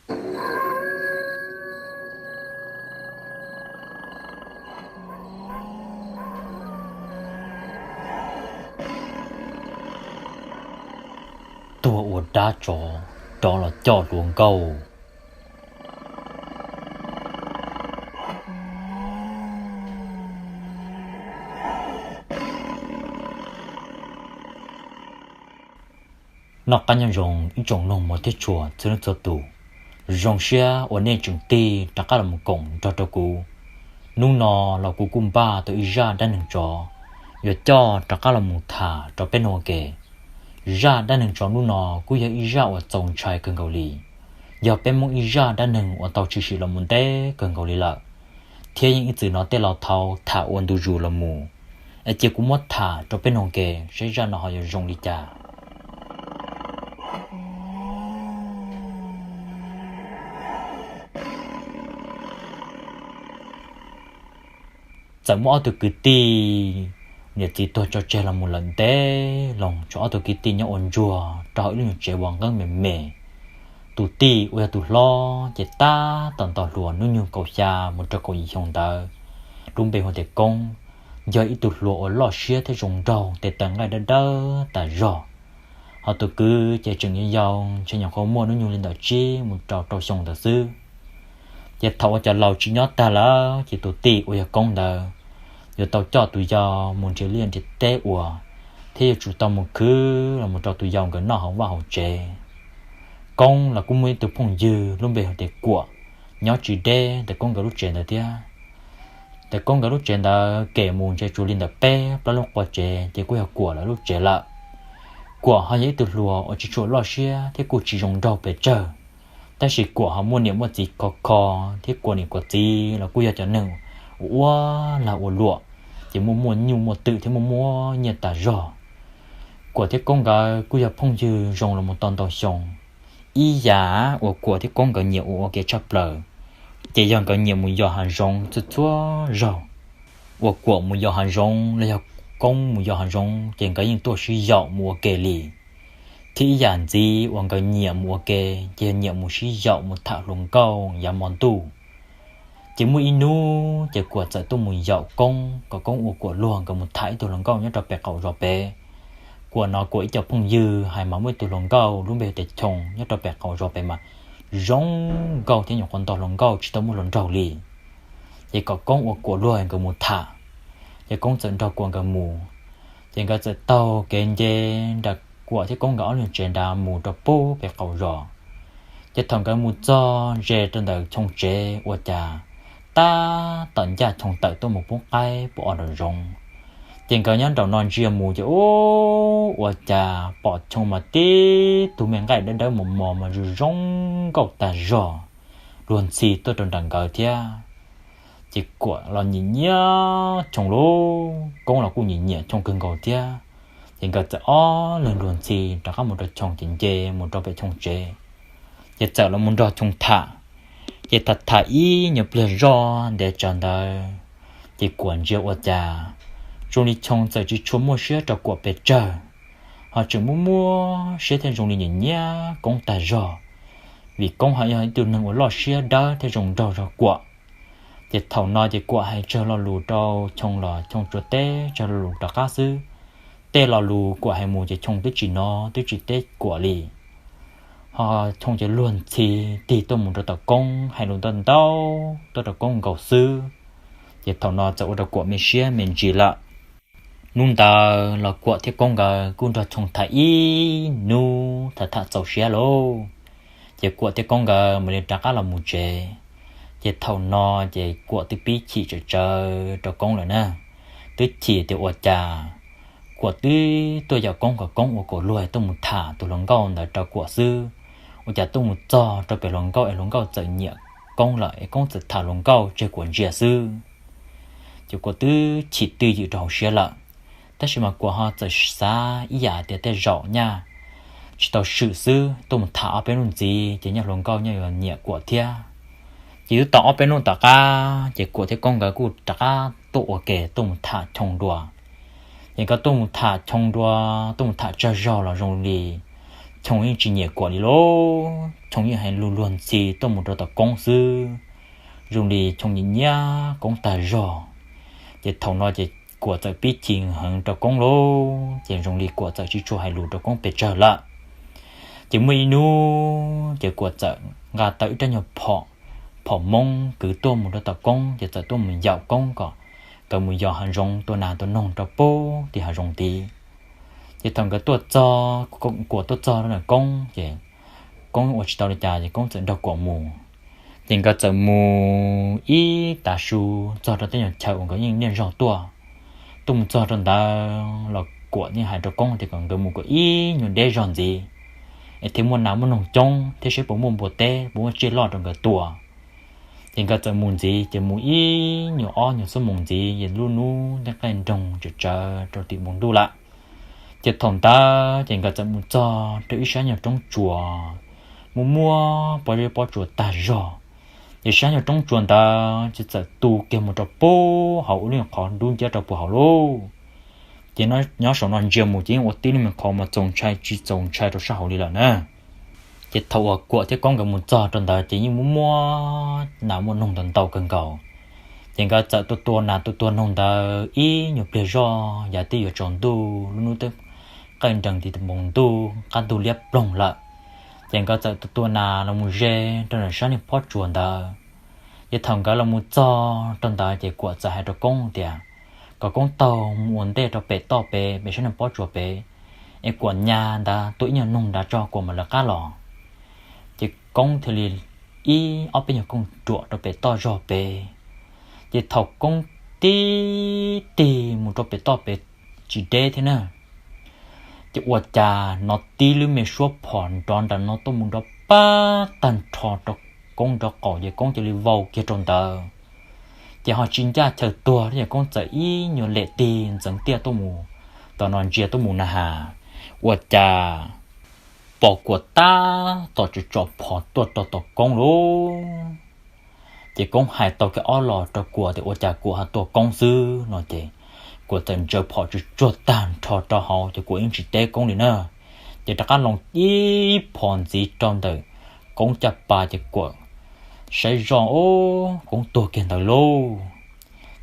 Tuag ua dab tsov, rov los coj hluas nkauj. Noj qab nyob zoo ib tsoom mloog mos thiab tshua txhua leej txhua tus. Zoo siab uas nej tseem tig rov qab los mus koom nrog rau kuv. Hnub no los kuv kuj npaj tau ib zaj dab neeg tsov yuav coj rov qab los mus tham rau peb mloog ua ke. Zaj dab neeg tsov hnub no kuj yog ib zaj uas txaus ntshai kawg nkaus li. Yog peb Hmoob ib zaj dab neeg uas tau tshwm sim los mus ntev kawg nkaus li lawm, thiab yeej ib txwm hnov tej laus thaud tham ua ntu zus los mus. Es cia kuv muab tham rau peb mloog ua ke saib zaj no ho yuav zoo li cas. Txawm muaj ob tug kwv tij, niam txiv tuag tso tseg los mus lawm ntev loo, tshuav ob tug kwv tij nyob ua ntsuag rau hauv ib lub nyuag tsev uas nqeeb me me. Tus tij uas yog tus hlob ces tab tom nto hluas hnub nyoog kaum xya mus rau kaum yim xyoo ntawd, lub npe hu tias Koob, yog ib tug hluas uas loj siab thiab zoo nraug, tes taw nqaij dawb dawb tas zog. Ho tus kwv ces tseem yau yau, ntshe nyuam qhuav muaj hnub nyoog li ntawm tsib mus rau rau xyoo ntawd xwb. Ces thaum uas cov laus tsis nyob tag lawm ces tus tij uas yog Koob ntawd yuav tau coj tus yau mus nrhiav liaj nrhiav teb ua, thiab yuav tsum tau mus khwv los mus rau tus yau nkawd noj hauv vaj hauv tsev. Koob los kuj muaj ib tug phooj ywg lub npe hu tias Kuam, nyob tsis deb ntawm Koob nkawd lub tsev ntawd thiab. Ntawm Koob nkawd lub tsev ntawd kem mus ntshe tsuas li ntawm peb plaub lub qua tsev ces kuj yog Kuam lawv lub tsev lawm. Kuam ho yog ib tug hluas uas tsis tshua loj siab thiab kuj tsis zoo nraug pes tsawg, tab sis Kuam ho muaj niam muaj txiv khov kho, thiab Kuam niam Kuam txiv los kuj yog cov neeg ua ua lag ua luam, ces muaj muaj nyuj muaj twm thiab muaj muaj nyiaj tas zog. Kuam thiab Koob nkawd kuj yog phooj ywg zoo los mus tau ntau xyoo. Ib yam uas Kuam thiab Koob nkawd nyiam ua ua ke tshaj plaws ces yog nkawd nyiam mus yos hav zoov txhua txhua zaug. Uas Kuam mus yos hav zoov los yog Koob mus yos hav zoov ces nkawd yeej tuaj sib yaum mus ua ke li. Thiab ib yam ntxiv uas nkawd nyiam mus ua ke ces yog nyiam mus sib yaum mus tham hluas nkauj yav hmo ntuj. Ces muaj ib hnub ces Kuam txawm tuaj mus yaum Koob kom Koob ua Kuam luag nkawd mus tham ib tug hluas nkauj nyob rau pem qaum zos pem. Kuam no Kuam ib co phooj ywg hais mas muaj ib tug hluas nkauj lub npe tias Choo nyob rau pem qaum zos pem mas zoo nkauj thiab nyuam qhuav ntog hluas nkauj tsis tau muaj hluas nraug li. Ces kom Koob ua Kuam luag nkawd mus tham. Ces Koob txawm nrog Kuam nkawd mus. Ces nkawd txawm taug kev nce nram Kuam thiab Koob nkawd ob leeg tsev nrad mus rau pem qaum zos. Ces thaum nkawd mus txog ze rau ntawm Choo tsev ua cas tab tom ncaj Choo tawm tuaj mus poob qaib poob os nraum zoov. Ces nkawd nyob nraum no ntsia mus ces ub, ua cas pom Choo mas tib tug me nqaij dawb dawb mos mos mas zoo zoo nkauj tag zog, luag ntxhi tuaj rau nram nkawd thiab. Ces Kuam los nyiam nyiam Choo lauj, Koob los kuj nyiam nyiam Choo kawg nkaus thiab. Ces nkawd txawm ob leeg luag ntxhi rov qab mus rau Choo ces nce mus rau pem Choo tsev. Ces txawm los mus nrog Choo tham. Ces tham tham ib nyuag pliag zoj ntev tsawv ntawd, ces Kuam ntsia ua cas zoo li Choo txawm tsis tshua muaj siab rau Kuam pes tsawg, ho tseem muaj muaj siab thiab zoo li nyiam nyiam Koob tag zog, vim Koob ho yog ib tug neeg uas loj siab dawb thiab zoo nraug zog Kuam. Ces thaum no ces Kuam hais tsawg lo lus rau Choo los Choo tsuas teb tsawg lo lus rov qab xwb. Tej lo lus Kuam hais mus ces Choo twb tsis hnov twb tsis teb Kuam li. Ho Choo ces luag ntxhi tig tuaj mus rau tom Koob hais lus ntau ntau tuaj rau Koob nkaus xwb. Ces thaum no txawm ua rau Kuam me siab me ntsis lawm. Hnub ntawd los Kuam thiab Koob nkawd kuj nrog Choo tham ib hnub tham tham txaus siab lauj. Ces Kuam thiab Koob nkawd mam li rov qab los mus tsev. Ces thaum no ces Kuam twb pib chim tsawv tsawv rau Koob lawm na. Twb chim tias ua cas Kuam twb tuaj yaum Koob kom Koob ua Kuam luag tuaj mus tham tus hluas nkauj ntawd rau Kuam xwb, ua cas tuaj mus txog rau pem hluas nkauj es hluas nkauj txawm nyiam Koob lawm es Koob txawm tham hluas nkauj tseg Kuam ntsia xwb. Ces Kuam twb chim twj ywm rau hauv siab lawm, tab sis mas Kuam ho txawm xav ib yam tias tej zaum nyaj tsis tau swm xwb, tuaj mus tham ob peb hnub ntxiv ces nyaj hluas nkauj nyaj yuav nyiam Kuam thiab. Ces twb tau ob peb hnub tom qab ces Kuam thiab Koob nkawd kuj rov qab tuaj ua ke tuaj mus tham Choo dua. Ces nkawd tuaj mus tham Choo dua, tuaj mus tham tsawg zaug los zoo li Choo yeej tsis nyiam Kuam li lauj, Choo yeej hais lus luag ntxhi tuaj mus rau tom Koob xwb. Zoo li Choo nyiam nyiam Koob tag zog. Ces thaum no ces Kuam txawm pib chim heev rau Koob lauj, ces zoo li Kuam txawm tsis tshua hais lus rau Koob pes tsawg lawm. Ces muaj ib hnub ces Kuam txawm nqa tau ib rab nyuag phom, phom Hmoob kwv tuaj mus rau tom Koob, ces txawm tuaj mus yaum Koob kom nkawd mus yos hav zoov tua nas tua noog rau pem tim hav zoov tid. Ces thaum nkawd tuaj txog, Kuam tuaj txog rau ntawm Koob ces Koob ua tsis tau li cas ces Koob txawm nrog Kuam mus. Ces nkawd txawm mus ib tav su txog rau tej nyuag chaw uas nkawd yeej niaj zaus tuaj, tuaj mus txog rau ntawd los Kuam yeej hais rau Koob tias kom nkawd mus kom ib nyuag deb zog ntxiv, es thiaj muaj nas muaj noog coob thiab seb puas muaj npua teb puas muaj tsiaj loj rau nkawd tua. Ces nkawd txawm mus ntxiv, ces mus ib nyuag ob nyuag xuab moos ntxiv, ces lub hnub tej qaij nroog tsawv tsawv rau tim npoo ntuj lawm. Ces thaum ntawd ces nkawd txawm mus txog rau ib sab nyuag roob tsuas, muaj muaj pob zeb pob tsuas tag zog. Ces sab nyuag roob tsuas ntawd ces txawm tu kiag mus rau pem hauv ua lub qhov nrub nciab rau pem hauv lauj. Ces nyob saum no ntsia mus ces yeej ua tib lub me qhov mas txaus ntshai tsis txaus ntshai rau sab hauv li lawm na. Ces thaum uas Kuam thiab Koob nkawd mus txog rau ntawd ces yeej muaj muaj nas muaj noog ntau ntau kawg nkaus. Ces nkawd txawm tua tua nas tua tua noog ntawd ib nyuag pliag zog, yav twb yuav tsaus ntuj, lub hnub twb qaij nroog tim npoo ntuj, qab ntug liab ploog lawm. Ces nkawd txawm tua tua nas los mus ze rau ntawm sab niag pob tsuas ntawd. Ces thaum nkawd los mus txog rau ntawd ces Kuam txawm hais rau Koob tias kom Koob taug mus ua ntej rau pem toj pem, pem sab niag pob tsuas pem, es Kuam nyas ntawd tua ib nyuag noog nrad tso Kuam mam lawv qab los. Ces Koob thiaj li ib ob peb nyuag kooj ruam rau pem toj zog pem. Ces thaum Koob tib tig mus rau pem toj pem tsis deb thiab na, ces ua cas hnov tib lub me suab phom nrov nram no tuaj mus nrov pab tag nrho rau Koob nraub qaum, ces Koob cia li vau kiag rau ntawd. Ces ho tsis ncaj chaw tuag thiab, ces Koob txawm ib nyuag lem tig ntxeev tiaj tuaj mus, tom no ntsia tuaj mus na has, ua cas pom Kuam tab tom tsom tsom phom tuaj rau tom Koob lauj. Ces Koob hais tau kiag ob los rau Kuam tias ua cas Kuam ho tua Koob xwb no ces Kuam txawm ntsaws phom tsuag tsuag tag nrho rau hauv, ces Kuam yeej tsis teb Koob li na. Ces rov qab loo ib phom ntxiv rau ntawm Koob caj pas, ces Kuam saib zoj, o, Koob tuag kiag ntawd lauj.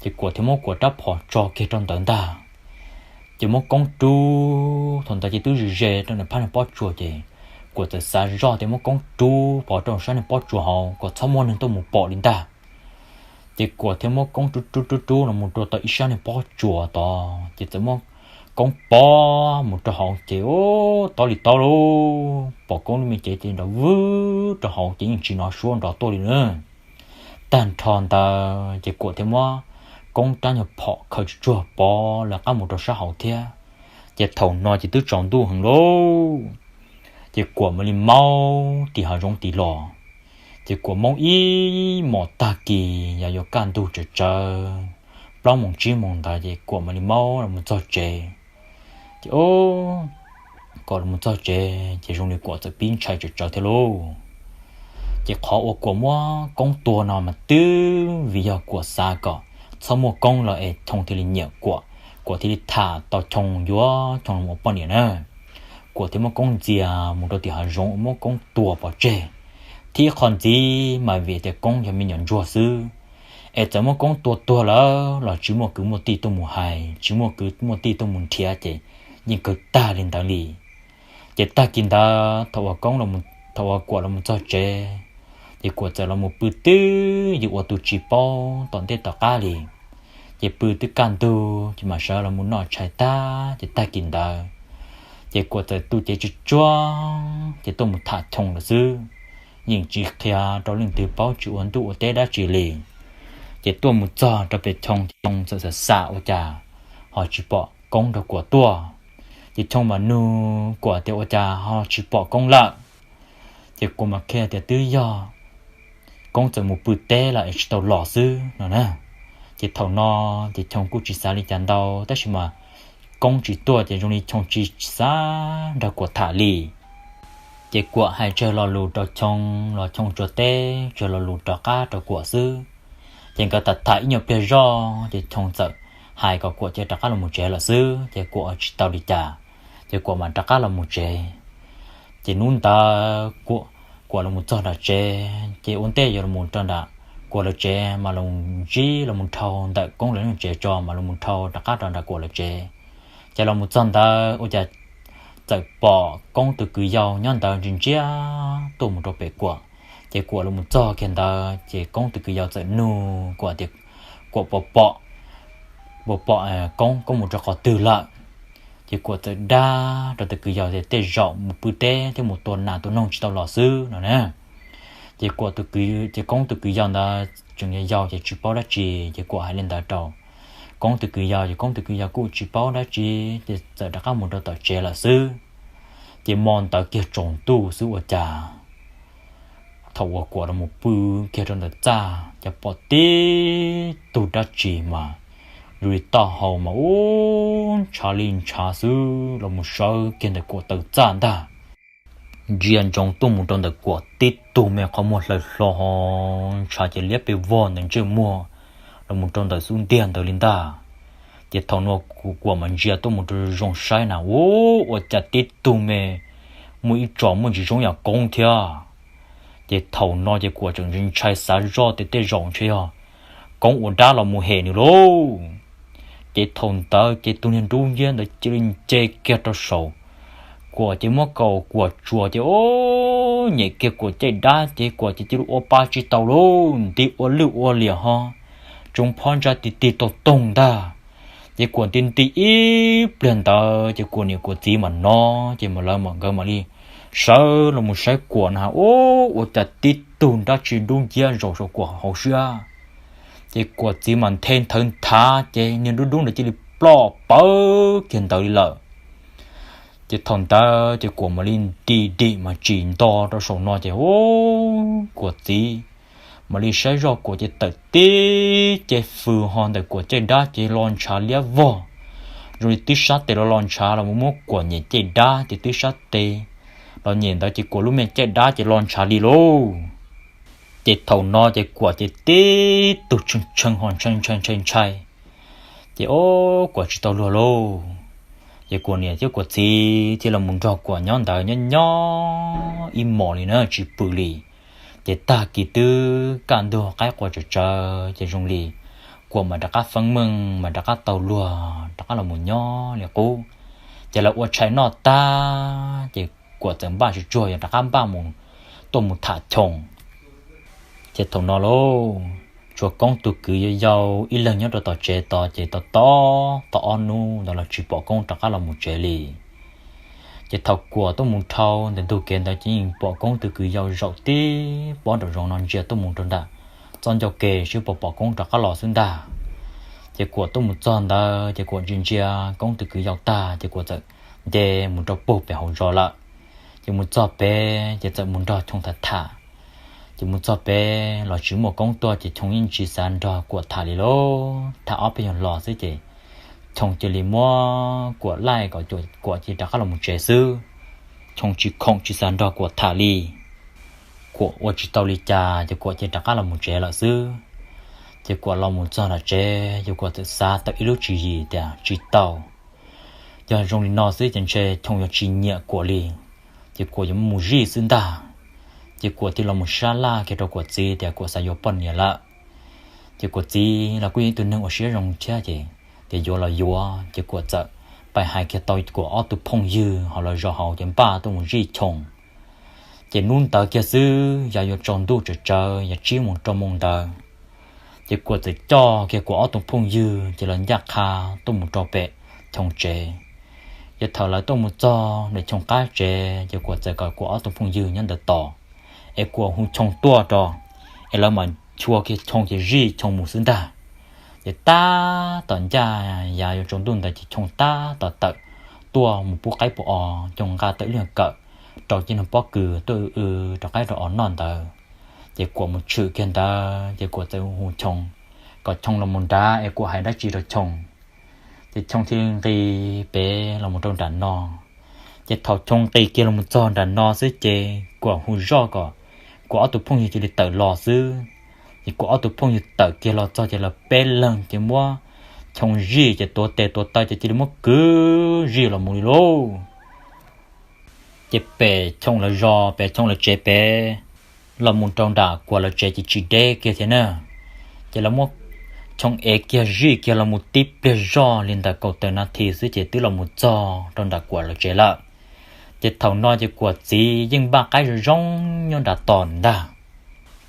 Ces Kuam thiaj muab Kuam rab phom tso kiag rau ntawd ntag. Ces muab Koob rub, thaum ntawd ces twb ze ze rau ntawm phab niag pob tsuas, ces Kuam txawm xav zoj tias muab Koob rub pov rau sab niag pob tsuas hauv kom txhob muaj neeg tuaj mus pom li ntag. Ces Kuam thiaj muab Koob rub rub rub rub los mus rau tom ib sab niag pob tsuas tod, ces txawm muab Koob pov mus rau hauv, ces o, tob li tob lauj, pom Koob lub me cev ces nrov vwb rau hauv, ces yeej tsis hnov suab nrov tuaj li na. Tag nrho ntawd ces Kuam thiaj muab Koob rab nyuag phom khaws tsuag tsuag pov lawv qab mus rau sab hauv thiab. Ces thaum no ces twb tsaus ntuj heev lauj. Ces Kuam mam li maub tim hav zoov tid los. Ces Kuam maub ib hmos tag kis, yog yuav kaj ntug tsawv tsawv, plaub moos tsib moos ntawd ces Kuam mam li maub los mus txog tsev. Ces o, Kuam los mus txog tsev ces zoo li Kuam txawm pib ntshai tsawv tsawv thiab lauj. Ces qhov uas Kuam muab Koob tua no mas twb vim yog Kuam xav kom txhob muaj Koob los es Choo thiaj li nyiam Kuam, Kuam thiaj li tham tau Choo yuav Choo los ua poj niam na. Kuam thiaj muab Koob ntxias mus rau tim hav zoov, muab Koob tua pov tseg. Thiab ib qho ntxiv mas vim tias Koob yog me nyuam ntsuag xwb, es txawm muab Koob tua tuag lawm los tsis muaj kwv muaj tij tuaj mus hais, tsis muaj kwv muaj tij tuaj mus nrhiav, ces yeej kawg tag li ntawd li. Ces tag kis ntawd thaum uas Koob, thaum uas Kuam los mus txog tsev, ces Kuam txawm los mus pw twb ywm ua tus tsis paub tom ntej tom qab li. Ces pw twb kaj ntug ces mam sawv los mus noj tshais tag, ces tag kis ntawd ces Kuam txawm tu cev tsuag tsuag ces tuaj mus tham Choo lawm xwb. Yeej tsis qhia rau leej twg paub, tsis ua ntuj ua teb dab tsi li. Ces tuaj mus txog rau pem Choo, Choo txawm xav xav ua cas ho tsis pom Koob nrog Kuam tuaj. Ces Choo mam nug Kuam tias ua cas ho tsis pom Koob lawm. Ces Kuam mam qhia tias twb yog Koob txawm mus pw teb lawm es tsis tau los xwb no na. Ces thaum no ces Choo kuj tsis xav li cas ntau, tab sis mas Koob tsis tuaj ces zoo li Choo tsis xav nrog Kuam tham li. Ces Kuam hais tsawg lo lus rau Choo los Choo tsuas teb tsawg lo lus rov qab rau Kuam xwb. Ces nkawd tham tham ib nyuag pliag zoj ces Choo txawm hais kom Kuam cia rov qab los mus tsev lawm xwb, ces Kuam tsis tau li cas, ces Kuam mam rov qab los mus tsev. Ces hnub ntawd Kuam los mus txog nram tsev, ces ua ntej yuav los rau nram Kuam lawv tsev mas los ntsib los mus dhau ntawm Koob lawv tsev tso mas los mus dhau rov qab rau nram Kuam lawv tsev. Ces los mus txog ntawd ua cas txawm pom Koob tus kwv yau nyob ntawd ntsia ntsia tuaj mus rau pem Kuam. Ces Kuam los mus txog kiag ntawd ces Koob tus kwv yau txawm nug Kuam tias, Kuam puas pom, puas pom Koob, Koob mus rau qhov twg lawm? Ces Kuam txawm dab rau tus kwv yau tias, Tej zaum mus pw teb thiab mus tua nas tua noog tsis tau los xwb no na. Ces Kuam tus kwv, ces Koob tus kwv yau ntawd tseem yau yau ces tsis paub dab tsi, ces Kuam hais li ntawd rau Koob tus kwv yau, ces Koob tus kwv yau kuj tsis paub dab tsi, ces txawm rov qab mus rau tom tsev lawm xwb. Ces hmo ntawd kiag tsaus ntuj xwb ua cas thaum uas Kuam los mus pw kiag rau ntawm txaj ces pom tib tug dab tsi mas zoo li taub hau mas ub ntshav li ntshav xwb los mus sawv kiag ntawm Kuam taw txaj ntag. Ntsia ntsoov tuaj mus rau ntawm Kuam tib tug me qhov muag hlaws hlo ho ntshav ces liab pes vog ntawm ntsej muag los mus rau ntawm xub ntiag ntawd li ntag. Ces thaum no Kuam mas ntsia tuaj mus rau zoo saib na ub ua cas tib tug me muaj ib tsom muaj ntsis zoo yam Koob thiab. Ces thaum no ces Kuam tseem ntshai xav zoj tias tej zaum ntshe yog Koob ua dab los mus hem nws lauj. Ces thaum ntawd ces tus niag nruab nyiab ntawd cia li nce kiag rau saum Kuam ces muab kaum Kuam tsuas ces ub nyem kiag Kuam caij dab ces Kuam ces cia li ua pa tsis tau lauj, nti ua lwj ua liam ho tsoov phab ntsa tig tig taug toog ntag. Ces Kuam nti nti ib pliag ntawd ces Kuam niam Kuam txiv mam no, ces mas lawv mam nkawd mam li sawv los mus saib Kuam na ub ua cas tib tug dab tsi dub nciab zaum saum Kuam hauv siab. Ces Kuam txiv mas nthe nthawv nthav ces niag dub dub ntawd cia li ploj pawv kiag ntawd li lawm. Ces thaum ntawd ces Kuam mam li nti dim mas tsim nto rau saum no ces ub Kuam txiv mam li saib zoj Kuam ces tawm tib ce fws ho ntawm Kuam caij dab ces los ntshav liab vog. Zoo li twb sab tes los los ntshav los mus muab Kuam nyem caij dab ces twb sab tes los nyem ntawd ces Kuam lub me caij dab ces los ntshav li lauj. Ces thaum no ces Kuam ces tib tug tshee tshee ho ntshai ntshai ntshai ntshai. Ces ub Kuam tsis tau luag lauj. Ces Kuam niam thiab Kuam txiv thiaj los mus nrog Kuam nyob ntawd nyob nyob ib hmos li na tsis pw li. Ces tag kis twb kaj ntug qaib qua tsawv tsawv ces zoo li Kuam mam rov qab feeb meej mas rov qab tau luag rov qab los mus nyob li qub. Ces lawv ua tshais noj tag ces Kuam txawm npaj tsuag tsuag yog rov qab npaj mus tuaj mus tham Choo. Ces thaum no lauj, tshuav Koob tus kwv yau yau ib leeg nyob rau tom tsev tod ces tos tos tau ob hnub ntawd los tsis pom Koob rov qab los mus tsev li. Ces thaum Kuam tuaj mus dhau ntawm ntug kev ntawd ces yeej pom Koob tus kwv yau zaum tib pob nram zoov no ntsia tuaj mus rau nram txoj ncauj ke seb puas pom Koob rov qab los xwb ntag. Ces Kuam tuaj mus txog ntawd ces Kuam ntsia ntsia Koob tus kwv yau tag ces Kuam txawm nce mus rau puag pem hauv zos lawm. Ces mus txog pem ces txawm mus nrog Choo tham tham. Ces mus txog pem los tsis muaj Koob tuaj ces Choo yeej tsis xav nrog Kuam tham li lauj. Tham ob peb yog los xwb ces Choo cia li muab Kuam laij kom Kuam cia rov qab los mus tsev xwb. Choo tsis khoom tsis xav nrog Kuam tham li. Kuam ua tsis tau li cas ces Kuam cia rov qab los mus tsev lawm xwb. Ces Kuam los mus txog nram tsev ces Kuam txawm xav tau ib lub tswv yim tias tsis tau, yog zoo li no xwb ces ntshe Choo yuav tsis nyiam Kuam li, ces Kuam yuav mus zij xwb ntag. Ces Kuam thiaj los mus sab laj kiag rau Kuam txiv tias Kuam xav yuav poj niam lawm. Ces Kuam txiv los kuj yog ib tug neeg ua siab zoo thiab ces tias yuav los yuav ces Kuam txawm pais hais kiag tau Kuam ob tug phooj ywg hauv lawv zos hauv ces npaj tuaj mus zij Choo. Ces hnub ntawd kiag xwb yav yuav tsaus ntuj tsawv tsawv yog tsib moos rau moos ntawd, ces Kuam txawm coj kiag Kuam ob tug phooj ywg ces los ncaj qha tuaj mus rau pem Choo tsev. Ces thaum lawv tuaj mus txog ntawm Choo qab tsev ces Kuam txawm kom Kuam ob tug phooj ywg nyob ntawd tos, es Kuam hu Choo tuaj rau, es lawv mam chua kiag Choo ces zij Choo mus xwb ntag. Ces tab tom ncaj yav yuav tsaus ntuj ntawd ces Choo tab tom tawm tuaj mus pub qaib pub os, Choo nqa tau ib lub kawm rau cov niag pob kws tuaj w w rau qaib rau os noj ntawd. Ces Kuam mus tshwm kiag ntawd ces Kuam txawm hu Choo kom Choo los mus nrad es Kuam hais dab tsi rau Choo. Ces Choo thiaj li nqis pem los mus rau nram no. Ces thaum Choo nqis kiag los mus txog nram no xwb ces Kuam hu zoj kom Kuam ob tug phooj ywg cia li tawm los xwb. Ces Kuam ob tug phooj ywg tawm kiag los txog ces lawv peb leeg ces muab Choo zij ces tuav tes tuav taw ces cia li muab kwv zij los mus li lauj. Ces pem Choo lawv zos, pem Choo lawv tsev pem los mus rau nram Kuam lawv tsev ces tsis deb kiag thiab na. Ces lawv muab Choo ev kiag zij kiag los mus tib pliag zoj li ntawm kaum tawm nas this xwb ces twb los mus txog rau nram Kuam lawv tsev lawm. Ces thaum no ces Kuam txiv yeej npaj qaib zoo zoo nyob nram tos ntag.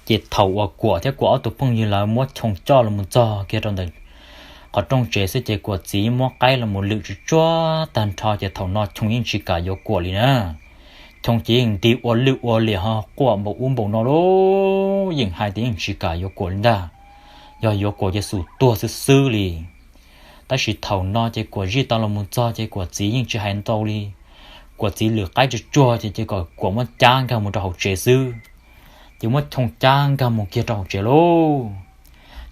Ces thaum uas Kuam thiab Kuam ob tug phooj ywg lawv muab Choo coj los mus txog kiag rau ntawm qhov rooj tsev xwb ces Kuam txiv muab qaib los mus lwm tsuj tsuag tag nrho ces thaum no Choo yeej tsis kam yuav Kuam li na. Choo ces yeej nti ua lwj ua liam ho quaj npaum ub npaum no lauj, yeej hais tias yeej tsis kam yuav Kuam li ntag, yog yuav Kuam ces xum tuag xwb xwb li. Tab sis thaum no ces Kuam zij tau los mus txog ces Kuam txiv yeej tsis hais ntau li. Kuam txiv lwm qaib tsuj tsuag ces ces kom Kuam muab cab nkag mus rau hauv tsev xwb, ces muab Choo cab nkag mus kiag rau hauv tsev lauj.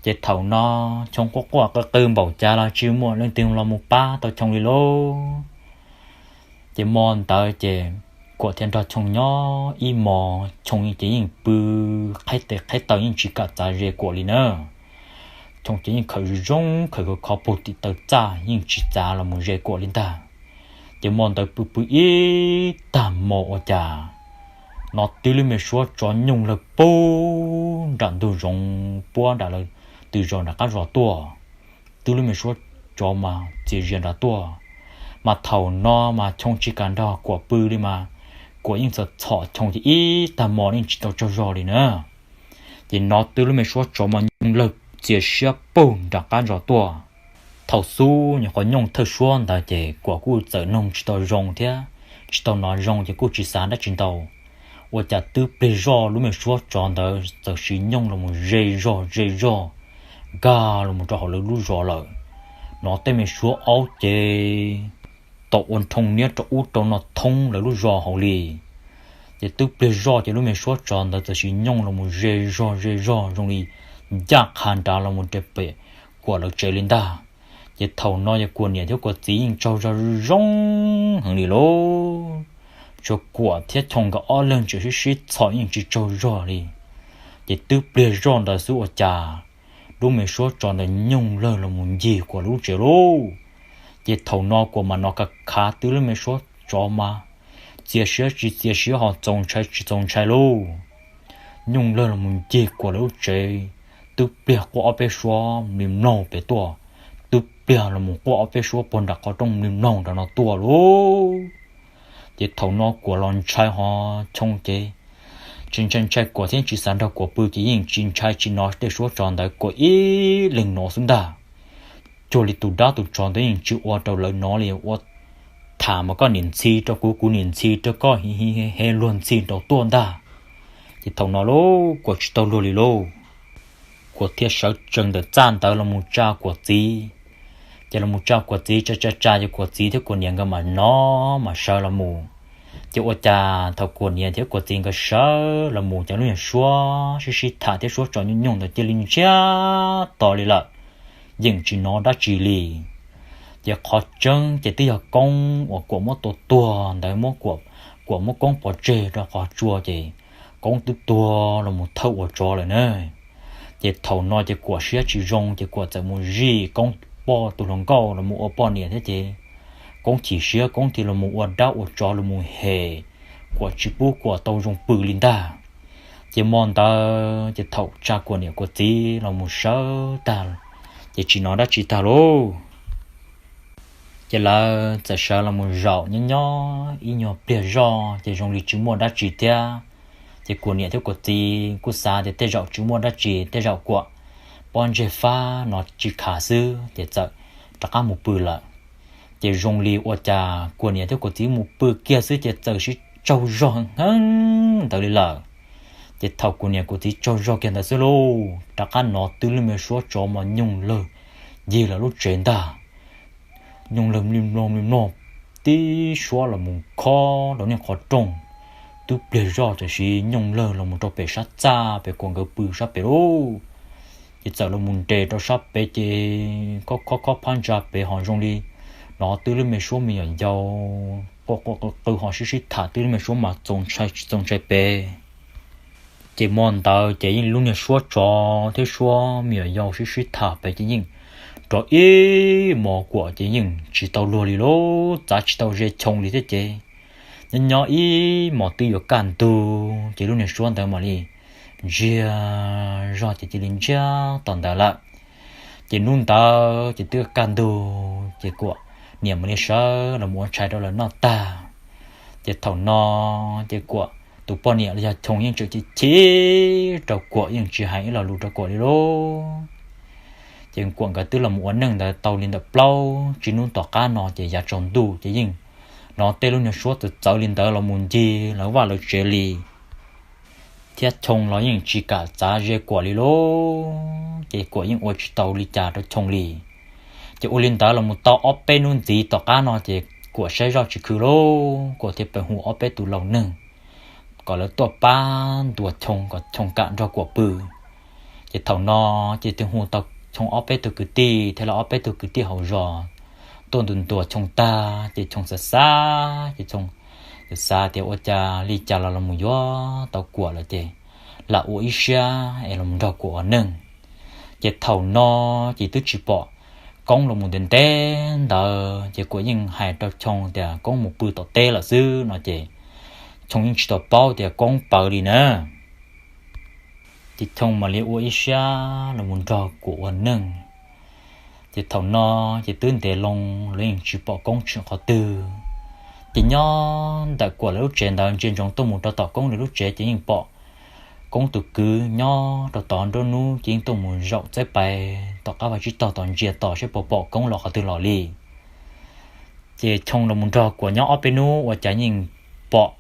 Ces thaum no Choo quaj quaj qw qw npaum cas los tsis muaj leej twg los mus pab tau Choo li lauj. Ces hmo ntawd ces Kuam thiaj nrog Choo nyob ib hmos, Choo ces yeej pw qhaib tes qhaib taw yeej tsis kam txav ze Kuam li na. Choo ces yeej khawm zoo zoo khawm khov khov puag tim taw txaj yeej tsis txav los mus ze Kuam li ntag. Ces hmo ntawd pw pw ib tag hmo ua cas hnov twb lub me suab tsov nyooj lawg puag nram ntug zoov puab nram lawv tw zos nram qab zos tuaj. Twb lub me suab tsov mas txias zias nrad tuaj, mas thaum no mas Choo tsis kam nrog Kuam pw li mas Kuam yeej txom txom Choo ces ib tag hmo yeej tsis tau tsaug zog li na. Ces hnov twb lub me suab tsov mas nyooj lawg txias siab puag nram qab zos tuaj. Thaum xub nyuam qhuav nyooj thawj suab ntawd ces Kuam kuj txawm noog tsis tau zoo thiab tsis tau hnov zoo ces kuj tsis xav dab tsi ntau. Ua cas twb pliag zoj lub me suab tsov ntawd txawm sis nyooj los mus ze zog ze zog nkag los mus rau hauv lawv lub zos lawm. Hnov tej me suab aub ces tau ua nrhoo niab rau ub rau no thoob lawv lub zos hauv li. Ces twb pliag zoj ces lub me suab tsov ntawd txawm sis nyooj los mus ze zog ze zog zoo li ncaj qha nrad los mus rau pem Kuam lawv tsev li ntag. Ces thaum no yog Kuam niam thiab Kuam txiv yeej tsaug zog zoo heev li lauj. Tsuas Kuam thiab Choo nkawd ob leeg tseem sib sib txhom yeej tsis tsaug zog li. Ces twb pliag zoj ntawd xwb ua cas lub me suab tsov ntawd nyooj lawg los mus ncig Kuam lub tsev lauj. Ces thaum no Kuam mam hnov kav khav twb lub me suab tsov mas txias siab tsis txias siab ho txaus ntshai tsis txaus ntshai lauj. Nyooj lawg los mus ncig Kuam lawv lub tsev, twb pliag quaj ob peb suab mlig mloog pem tuaj, twb pliag los mus quaj ob peb suab puag nram qhov rooj mlig mloog nram no tuaj lauj. Ces thaum no Kuam los ntshai ho Choo ces tsis ntshai ntshai Kuam thiab tsis xav nrog Kuam pw ces yeej tsis ntshai tsis hnov tej suab tsov ntawd Kuam ib leeg hnov xwb ntag. Cuag li tus dab tus tsov ntawd yeej tsis ua rau lawv hnov li ua tham mas koj niam ntxhi rau kuv kuv niam ntxhi rau koj hi hi he luag ntxhi nraum tuaj ntag. Ces thaum no lauj Kuam tsis tau luag li lauj. Kuam thiaj sawv tsees ntawm txaj ntawd los mus tsa Kuam txiv. Ces los mus tsa Kuam txiv tsa tsa tsa ces Kuam txiv thiab Kuam niam nkawd mam hnov mam sawv los mus. Ces ua cas thaum Kuam niam thiab Kuam txiv nkawd sawv los mus ces lub nyuag suab sib sib tham thiab suab tsov nyooj nyooj ntawd cia li ntsiag to li lawm, yeej tsis hnov dab tsi li. Ces qhov tseeb ces twb yog Koob uas Kuam muab tua tuag ntawd muab Kuam, Kuam muab Koob pov tseg rau qhov tsua ces Koob twb tuag los mus thawj ua tsov lawm na. Ces thaum no ces Kuam siab tsis zoo ces Kuam txawm mus zij Koob poj tus hluas nkauj los mus ua poj niam thiab ces Koob chim siab Koob thiaj los mus ua dab ua tsov los mus hem Kuam tsis pub Kuam tau zoo pw li ntag. Ces hmo ntawd ces thaum tsa Kuam niam Kuam txiv los mus sawv tag, ces tsis hnov dab tsi tag lauj. Ces lawv txawm sawv los mus zaum nyob nyob ib nyuag pliag zoj ces zoo li tsis muaj dab tsi thiab. Ces Kuam niam thiab Kuam txiv kuj xav tias tej zaum tsis muaj dab tsi, tej zaum Kuam pob ntseg fab no tsis khav xwb ces txawm rov qab mus pw lawm. Ces zoo li ua cas Kuam niam thiab Kuam txiv mus pw kiag xwb ces txawm sib tsaug zog heev heev ntawd li lawm. Ces thaum Kuam niam Kuam txiv tsaug zog kiag ntawd xwb lauj, rov qab hnov twb lub me suab tsov mas nyooj lawg ncig lawv lub tsev ntag. Nyooj lawg mlig mloog mlig mloog tib suab los mus khob rau niag qhov rooj. Twb pliag zoj tam sim nyooj lawg los mus rau pem sab txaj pem Kuam nkawd pw sab pem lauj. Ces txawm los mus nres rau sab pem ces khob khob khob phab ntsa pem ho zoo li hnov twb lub me suab me nyuam yaus quaj quaj qw qw ho sib sib tham twb lub me suab mas txaus ntshai tsis txaus ntshai pem. Ces hmo ntawd ces yeej lub niag suab tsov thiab suab me nyuam yaus sib sib tham pem ces yeej rov ib hmos Kuam ces yeej tsis tau luag li lauj, txav tsis tau ze Choo li thiab ces, Nyob nyob ib hmos twb yuav kaj ntug ces lub niag suab ntawd mam li ntsiag zog ces cia li ntsiag tom ntawd lawm. Ces hnub ntawd ces twb kaj ntug ces Kuam niam mam li sawv los mus ua tshais rau lawv noj tag. Ces thaum no ces Kuam tus poj niam los yog Choo yeej tseem chim chim rau Kuam, yeej tsis hais ib lo lus rau Kuam li lauj. Ces Kuam nkawd twb los mus ua neej ntawd tau li ntawm plaub tsib hnub tom qab no ces yav tsaus ntuj ces yeej hnov tej lub niag suab txawv txawv li ntawd los mus ncig lawv vaj lawv tsev li. Thiab Choo los yeej tsis kam txav ze Kuam li lauj, ces Kuam yeej ua tsis tau li cas rau Choo li. Ces ua li ntawd los mus tau ob peb hnub ntxiv tom qab no ces Kuam saib zoj tsis khwv lauj, Kuam thiaj pem hu ob peb tus laus neeg kom lawv tuaj pab ntuas Choo kom Choo kam nrog Kuam pw. Ces thaum no ces twb hu tau Choo ob peb tug kwv tij thiab los ob peb tug kwv tij hauv zos tuaj ntuas ntuas Choo tag ces Choo xav xav ces Choo xav tias ua cas li cas los los mus yuav tau Kuam lawm ces lam ua ib siab es los nrog Kuam ua neej. Ces thaum no ces twb tsis pom Koob los mus ntev ntev ntawd ces Kuam yeej hais rau Choo tias Koob mus pw tom teb lawm xwb no ces Choo yeej tsis tau paub tias Koob pw li na. Ces Choo mam li ua ib siab los mus nrog Kuam ua neej. Ces thaum no ces twb ntev loo los yeej tsis pom Koob tshwm qhov twg. Ces nyob ntawm Kuam lawv lub tsev ntawd ntsia ntsoov tuaj mus rau tom Koob lawv lub tsev ces yeej pom Koob tus kwv nyob rau tod nruab hnub ces yeej tuaj mus zaum txawb pais tom qab vaj tsib taug tom ntsia tos saib puas pom Koob los qhov twg los li. Ces Choo los mus nrog Kuam nyob ob peb hnub ua cas yeej pom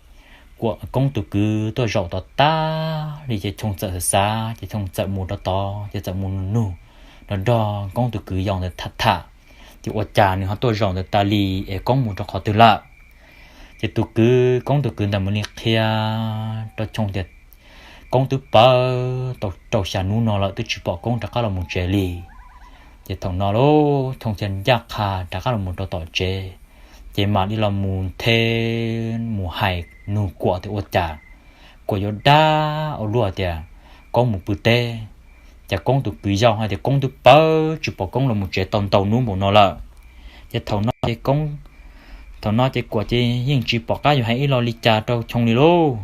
Kuam, Koob tus kwv tuaj zaum tom tag li ces Choo txawm xav xav ces Choo txawm mus rau tod ces txawm mus nug nug nrog nrog Koob tus kwv yau ntawd tham tham, ces ua cas nws ho tuaj zaum ntawd tas li es Koob mus rau qhov twg lawm. Ces tus kwv, Koob tus kwv ntawd mam li qhia rau Choo tias Koob twb pw tau rau xya hnub no lawm twb tsis pom Koob rov qab los mus tsev li. Ces thaum no lauj Choo thiaj ncaj qha rov qab los mus rau tom tsev, ces mam li los mus nthe mus hais nug Kuam tias ua cas Kuam yuav dab ua luaj tias Koob mus pw teb, ces Koob tus kwv yau hais tias Koob twb pw tsis pom Koob los mus tsev tau ntau hnub npaum no lawm. Ces thaum no ces Koob, thaum no ces Kuam ces yeej tsis pom qab yuav hais ib lo li cas rau Choo li lauj.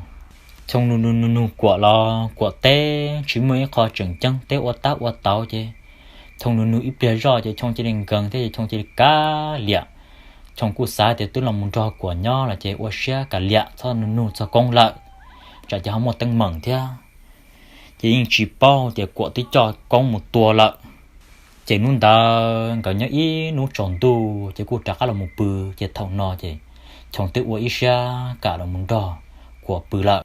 Choo nug nug nug nug Kuam los Kuam teb tsis muaj ib qho tseem ceeb, teb ua tab ua tauv ces Choo nug nug ib pliag zoj ces Choo cia li nkees thiab ces Choo cia li kav liam. Choo kuj xav tias twb los mus nrog Kuam nyob los ces ua siab kav liam txhob nug nug txog Koob lawm, tsam ces ho muaj teeb meem thiab. Ces yeej tsis paub tias Kuam twb coj Koob mus tua lawm. Ces hnub ntawd nkawd nyob ib hnub tsaus ntuj ces kuj rov qab los mus pw. Ces thaum no ces Choo twb ua ib siab kam los mus nrog Kuam pw lawm.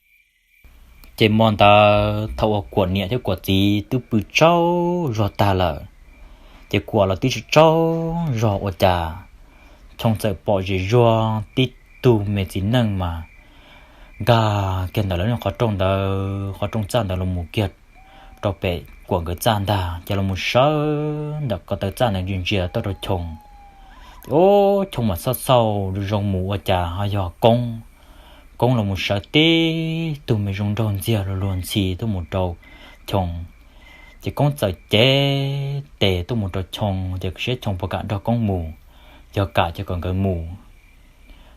Ces hmo ntawd thaum uas Kuam niam thiab Kuam txiv twb pw tsaug zog tag lawm, ces Kuam los twb tsis tsaug zog ua cas Choo txawm pom zem zuag tib tug me txiv neej mas nkag kiag ntawm lawv qhov rooj ntawd, qhov rooj txaj ntawd los mus kiag rau pem Kuam nkawd txaj ntag, ces los mus sawv ntawm ko taw txaj ntawd ntsia ntsia tuaj rau Choo. Ces ub, Choo mas xauj xauj zoo mus ua cas ho yog Koob. Koob los mus sawv tib tug me zoo nraug ntxiag luag luag ntxhi tuaj mus rau Choo. Ces Koob txawm cev tes tuaj mus rau Choo tias saib Choo puas kam nrog Koob mus, yog kam ces kom nkawd mus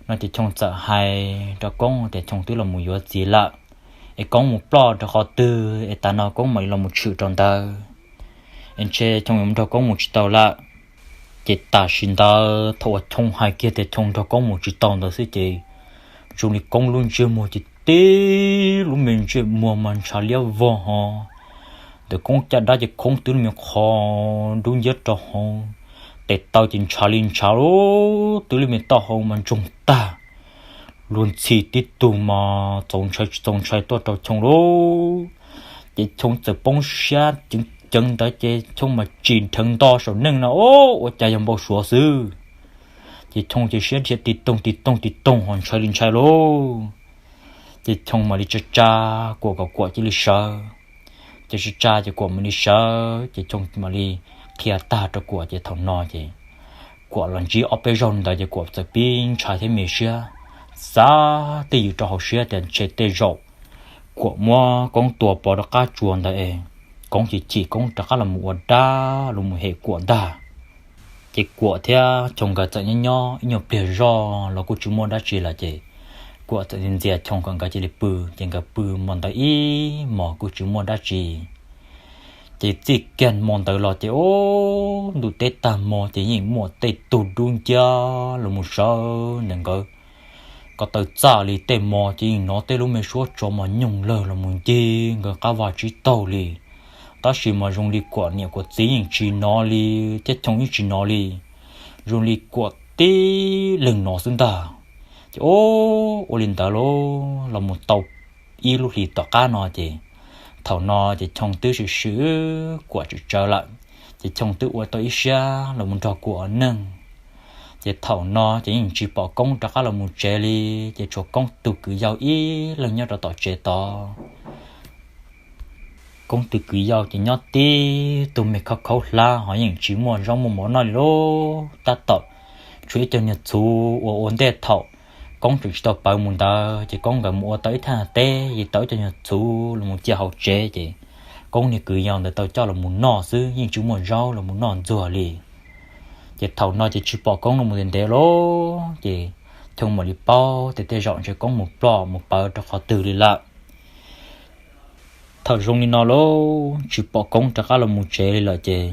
no. Ces Choo txawm hais rau Koob tias Choo twb los mus yuav txiv lawm, es Koob mus ploj rau qhov twg es tas no Koob mam li los mus tshwm rau ntawd, es ntshe Choo yuav nrog Koob mus tsis tau lawm. Ces tam sim ntawd thaum uas Choo hais kiag tias Choo nrog Koob mus tsis tau ntawd xwb ces zoo li Koob lub ntsej muag ces tib lub me ntsej muag mas ntshav liab vog ho, ntawm Koob caj dab ces khoob twb li me qho dub nciab rau hauv, tes taw ces ntshav li ntshav lub twb li me taub hau mas ntsoog tag, luag ntxhi tib tug mas txaus ntshai tsis txaus ntshai tuaj rau Choo lauj. Ces Choo txawm poob siab ceev ceev ntawd ces Choo mas tsim nrheev nto saum neej no, ua cas yog npau suav xwb. Ces Choo ces siab dhia tis toog tis toog tis toog ho ntshai li ntshai lauj. Ces Choo mam li tsa tsa Kuam kom Kuam cia li sawv. Ces tsa tsa ces Kuam mam li sawv ces Choo mam li qhia tag rau Kuam ces thaum no ces Kuam los ntsib ob peb zaug ntawd ces Kuam txawm pib ntshai thiab me siab, xav twj ywm rau hauv siab tias ntshe tej zaum Kuam muab Koob tua pov rau qab tsuas ntawd es Koob chim chim Koob rov qab los mus ua dab los mus hem Kuam ntag. Ces Kuam thiab Choo nkawd txawm nyob nyob ib nyuag pliag zoj los kuj tsis muaj dab tsi lawm ces Kuam txawm ntxias Choo kom nkawd cia li pw, ces nkawd pw hmo ntawd ib hmos kuj tsis muaj dab tsi. Ces txij kiag hmo ntawd los ces ub, ntuj teb tag hmo ces yeej muaj tej tug dub nciab los mus sawv ntawm nkawd ko taw txaj li. Tej hmo ces yeej hnov tej lub me suab tsov mas nyooj lawg los mus ncig nkawd qab vaj tsib taug li. Tab sis mas zoo li Kuam niam Kuam txiv yeej tsis hnov li, thiab Choo yeej tsis hnov li, zoo li Kuam tib leeg hnov xwb ntag. Ces ub, ua li ntawd los mus tau ib lub hlis tom qab no ces, thaum no ces Choo twb swm swm Kuam tsawm tsawv lawm, ces Choo twb ua tau ib siab los mus nrog Kuam ua neej. Ces thaum no ces yeej tsis pom Koob rov qab los mus tsev li, ces tshuav Koob tus kwv yau ib leeg nyob rau tom tsev tod. Koob tus kwv yau ces nyob tib tug me khaub khaub hlab ho yeej tsis muaj zaub muaj mov noj li lauj. Tab tom tshuav ib co nyuag txhuv uas ua ntej thaum Koob tseem tsis tau pawv mus ntawd ces Koob nkawd mus ua tau ib thaj teb, ces tau ib co nyuag txhuv los mus cia hauv tsev, ces Koob niag kwv yau ntawd tau coj los mus noj xwb, yeej tsis muaj zaub los mus noj ntxuag li. Ces thaum no ces tsis pom Koob los mus ntev ntev lawm, ces Choo mam li paub tias tej zaum ntshe Koob mus ploj mus pawv rau qhov twg li lawm. Thaum zoo li no lawm tsis pom Koob rov qab los mus tsev li lawm ces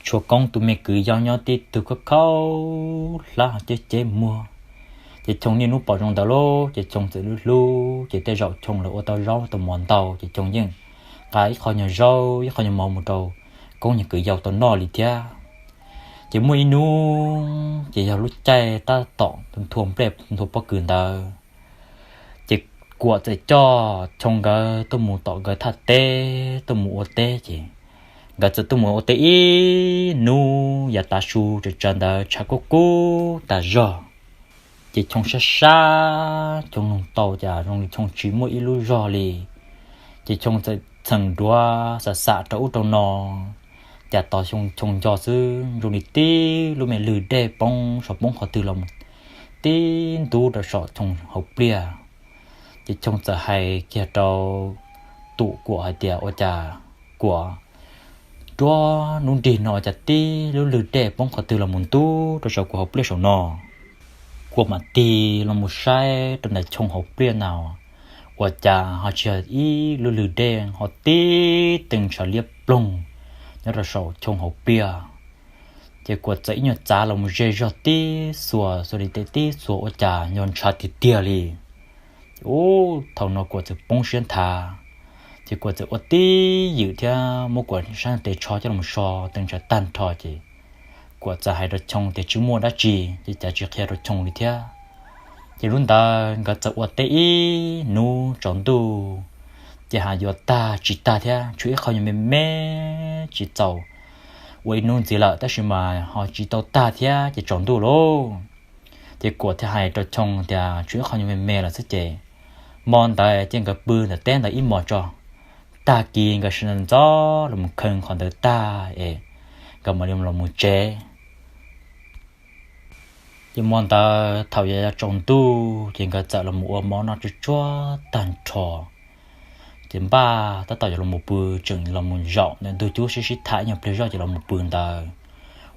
tshuav Koob tus me kwv yau nyob tib tug khaub khaub hlab ho ceb ceb muag. Ces Choo niaj hnub pom zoo ntawd lawm ces Choo txawm hlub hlub, ces tej zaum Choo lawv ua tau zaub tau mov ntau ces Choo yeej nqa ib qho nyuag zaub ib qho nyuag mov mus rau Koob niag kwv yau tau noj li thiab. Ces muaj ib hnub ces yog lub caij tab tom nthua nplej nthua pob kws ntawd, ces Kuam txawm coj Choo nkawd tuaj mus tom nkawd thaj teb tuaj mus ua teb, ces nkawd txawm tuaj mus ua teb ib hnub yav tav su tsawv tsawv ntawd tshav kub kub tas zog. Ces Choo sab sab, Choo noog tau cas zoo li Choo tsis muaj ib lub zog li. Ces Choo txawm txheem duav xam xam rau ub rau no, cas tos Choo nco xwb zoo li tib lub me lwg dej poob saum poob qhov twg los tib ntub rau saum Choo hauv pliaj. Ces Choo txawm hais kiag rau Kuam hais tias, Ua cas Kuam, ruab hnub nrig no cas tib lub lwg dej poob qhov twg los mus ntub rau saum kuv hauv pliaj saum no. Kuam mam tig los mus saib rau ntawm Choo hauv pliaj na, ua cas ho tsis yog ib lub lwg dej, ho tib tee ntshav liab ploog nyob rau saum Choo hauv pliaj. Ces Kuam txawm ib nyuag txav los mus ze zog tib xuas, xuas li tes tib xuas ua cas yog ntshav tiag tiag li. Ces ub, thaum no Kuam txawm poob siab nthav, ces Kuam txawm ua tib ywm thiab muab Kuam sab tes tsho coj los so tee ntshav tag nrho ces Kuam txawm hais rau Choo tias tsis muaj dab tsi ces cas tsis qhia rau Choo li thiab. Ces lub ntawd nkawd txawm ua teb ib hnub tsaus ntuj, ces ho yuav tag tsis tag thiab, tshuav ib qho nyuag me me tsis txaus, ua ib hnub ntxiv lawm tab sis mas ho tsis tau tag thiab ces tsaus ntuj lauj. Ces Kuam thiaj hais rau Choo tias tshuav ib qho nyuag me me lawm xwb ces hmo ntawd ces nkawd pw ntawm teb ntawd ib hmos tso, tag kis nkawd sawv ntxov los mus kheej qhov ntawd tag es nkawd mam li los mus tsev. Ces hmo ntawd thaum yav tsaus ntuj ces nkawd txawm los mus ua mov noj tsuag tsuag tag nrho, ces npaj tab tom yuav los mus pw, tseem los mus zaum ntawm ntug cub sib sib tham ib nyuag pliag zoj ces los mus pw ntawd,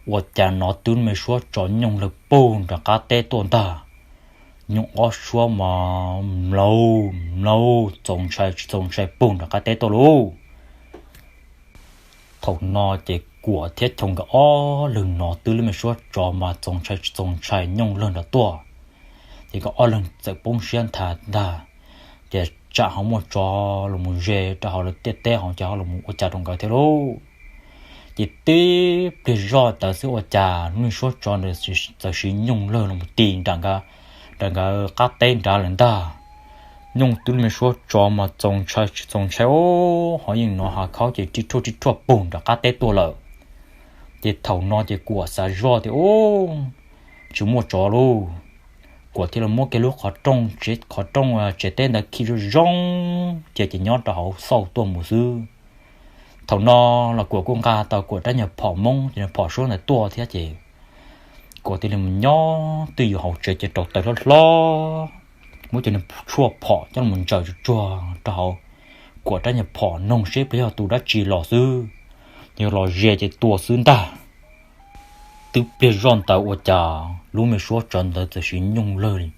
ua cas hnov tib lub me suab tsov nyooj lawg puag nram qab teb tuaj ntag. Nyooj ob suab mas mlaug mlaug txaus ntshai tsis txaus ntshai puag nram qab teb tuaj lauj. Thaum no ces Kuam thiab Choo nkawd ob leeg hnov tib lub me suab tsov mas txaus ntshai tsis txaus ntshai nyooj lawg nrad tuaj, ces nkawd ob leeg txawm poob siab nthav ntag, ces tsam ho muaj tsov los mus ze rau hauv lawv tiaj teb ho ces ho los ua cas rau nkawd thiab lauj. Ces tib pliag zoj ntawd xwb ua cas lub me suab tsov ntawd txawm sis nyooj lawg los mus ti nram nkawd qab teb nrad lawm ntag. Nyooj tib lub me suab tsov mas txaus ntshai tsis txaus ntshai os, ho yeej hnov hav khaub ces rib rhuaj rib rhuaj puag nram qab teb tuaj lawm. Ces thaum no ces Kuam xav zoj tias, Ub, tsis muaj tsov lauj. Kuam thiaj li muab kiag lub qhov rooj, qhov rooj tsev teb ntawd khi zoo zoo, ces ces nyob rau hauv xauj tuaj mus xwb. Thaum no los Kuam kuj nqa tau Kuam rab nyuag phom Hmoob ces phom suab ntawd tuaj thiab ces Kuam thiaj li mus nyob twj ywm hauv tsev ces rau taws hlob hlob, muab cov niag tshuaj phom coj los ntsaws tsuag tsuag rau hauv Kuam rab nyuag phom noog seb puas yog tus dab tsi los xwb, yog los ze ces tua xwb ntag. Twb pliag zoj ntawd ua cas lub me suab tsov ntawd txawm sis nyooj lawg li,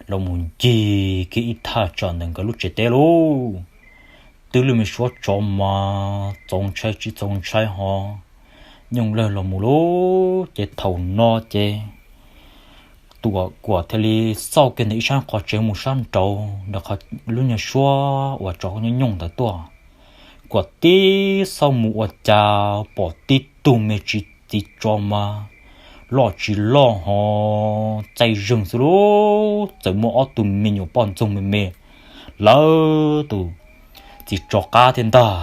los mus ncig kiag ib thaj tsam ntawm nkawd lub tsev teb lauj. Twb lub me suab tsov mas txaus ntshai tsis txaus ntshai ho nyooj lawg los mus lauj. Ces thaum no ces Kuam thiaj li xauj kiag ntawm ib sab qhov tsev mus sab nraud ntawm lub nyuag suab uas tsov nyooj nyooj ntawd tuaj. Kuam tib xauj mus ua cas pom tib tug me txiv tsov mas loj tsis loj ho txaij zeeg xwb lauj. Txawm muaj ob tug me nyuam poj ntxoog me me lawv tus txiv tsov qab thiab ntag,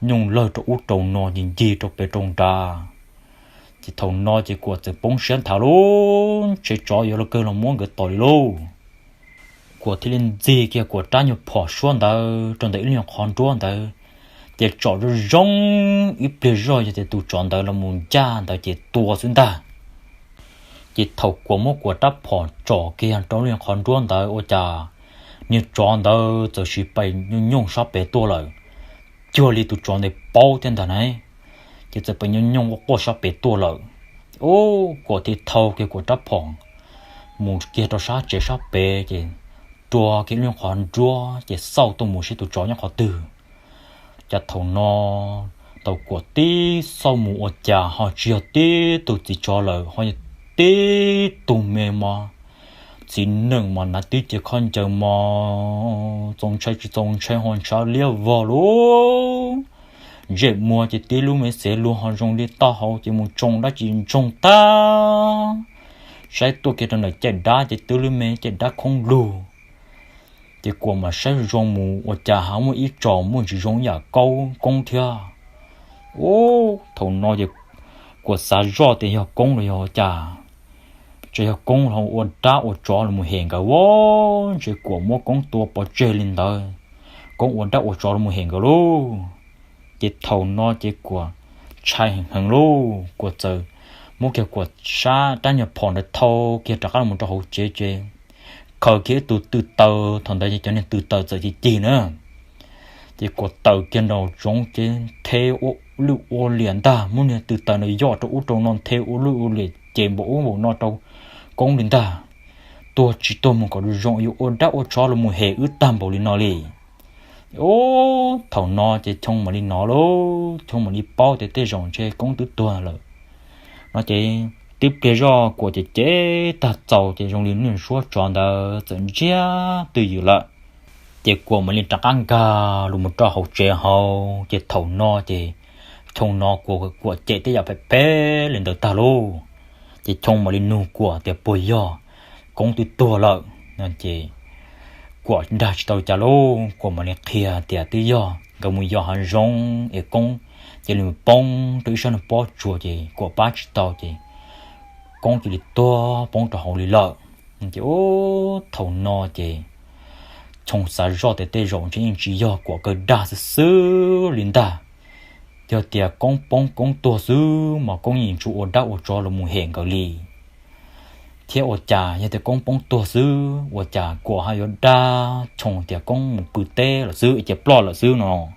nyooj lawg rau ub rau no ncig ncig rau pem rau nrad. Ces thaum no ces Kuam txawm poob siab nthav lauj, ntshe tsov yuav los kawg los muab nkawd tom li lauj. Kuam thiaj li ntxig kiag Kuam rab nyuag phom suab ntawd rau ntawm ib lub qhov nruab ntawd, ces tsom zoo zoo ib pliag zoj yog tias tus tsov ntawd los mus ncaj ntawd ces tua xwb ntag. Ces thaum Kuam muab Kuam rab phom tsom kiag rau lub qhov nruab ntawd ua cas niag tsov ntawd txawm sis pais nyooj nyooj sab pem tuaj lawm, cuag li tus tsov ntawd paub thiab ntag na. Ces txawm pais nyooj nyooj quaj quaj sab pem tuaj lawm. Ub, Kuam thiaj thau kiag Kuam rab phom mus kiag rau sab tsev sab pem ces rua kiag lub qhov nruab ces xauj tuaj mus seb tus tsov nyob qhov twg. Cas thaum no tau Kuam tib xauj mus ua cas ho tsis yog tib tug txiv tsov lawm, ho yog tib tug me mos txiv neej mos hnav tib ce khaub ncaws mos txaus ntshai tsis txaus ntshai ho ntshav liab vog lauj. Ntsej muag ces tib lub me xev luag ho zoo li taub hau ces mus tsoo dab tsi ntsoog tag. Saib tuaj kiag rau ntawm caij dab ces twb lub me caij dab khoob lug. Ces Kuam mam saib zoo mus ua cas ho muaj ib tsom muaj ntsis zoo ib yam Koob thiab. Ub, thaum no ces Kuam xav zoj tias yog Koob los yog cas, tsis yog Koob los ua dab ua tsov los mus hem nkawd ua, ntshe Kuam muab Koob tua pov tseg li ntawd, Koob ua dab ua tsov los mus hem nkawd lauj. Ces thaum no ces Kuam ntshai heev heev lauj, Kuam txawm muab kiag Kuam sab rab nyuag phom ntawd thau kiag rov qab los rau hauv tsev ces khaws kiag ib tug tw taws, thaum ntawd cov niag tw taws txawm cig cig na. Ces Kuam taws kiag nraum zoov ces nthe ua lwj ua liam ntag, muab niag tw taws ntawd yoj rau ub rau no nthe ua lwj ua liam ces npaum ub npaum no rau Koob li ntag. Tuag tsis tuag mus kom zoo, yuav ua dab ua tsov los mus hem wb tag npaum li no li. Ub, thaum no ces Choo mam li hnov lauj, Choo mam li paub tias tej zaum ntshe Koob twb tuag lawm no ces tib pliag zoj Kuam ces cev tag txaus ces zoo li lub suab tsov ntawd txawm ntsiag twj ywm lawm. Ces Kuam mam li rov qab nkag los mus rau hauv tsev hauv, ces thaum no ces Choo hnov Kuam cem tej yam phem phem li ntawd tag lauj. Ces Choo mam li nug Kuam tias puas yog Koob twb tuag lawm no ces Kuam nrag tsis tau cas lauj, Kuam mam li qhia tias twb yog nkawd mus yos hav zoov es Koob cia li poob rau ib sab nag pob tsuas ces Kuam pab tsis tau ces Koob cia li tuag poob rau hauv li lawm. Ces ub, thaum no ces Choo xav zoj tias tej zaum ntshe yeej tsis yog Kuam kaw dag xwb xwb li ntag. Yog tias Koob poob Koob tuag xwb mas Koob yeej tsis ua dab ua tsov los mus hem nkawd li. Thiab ua cas yog tias Koob poob tuag xwb ua cas Kuam ho yuav dag Choo tias Koob mus pw teb lawm xwb ces ploj lawm xwb no.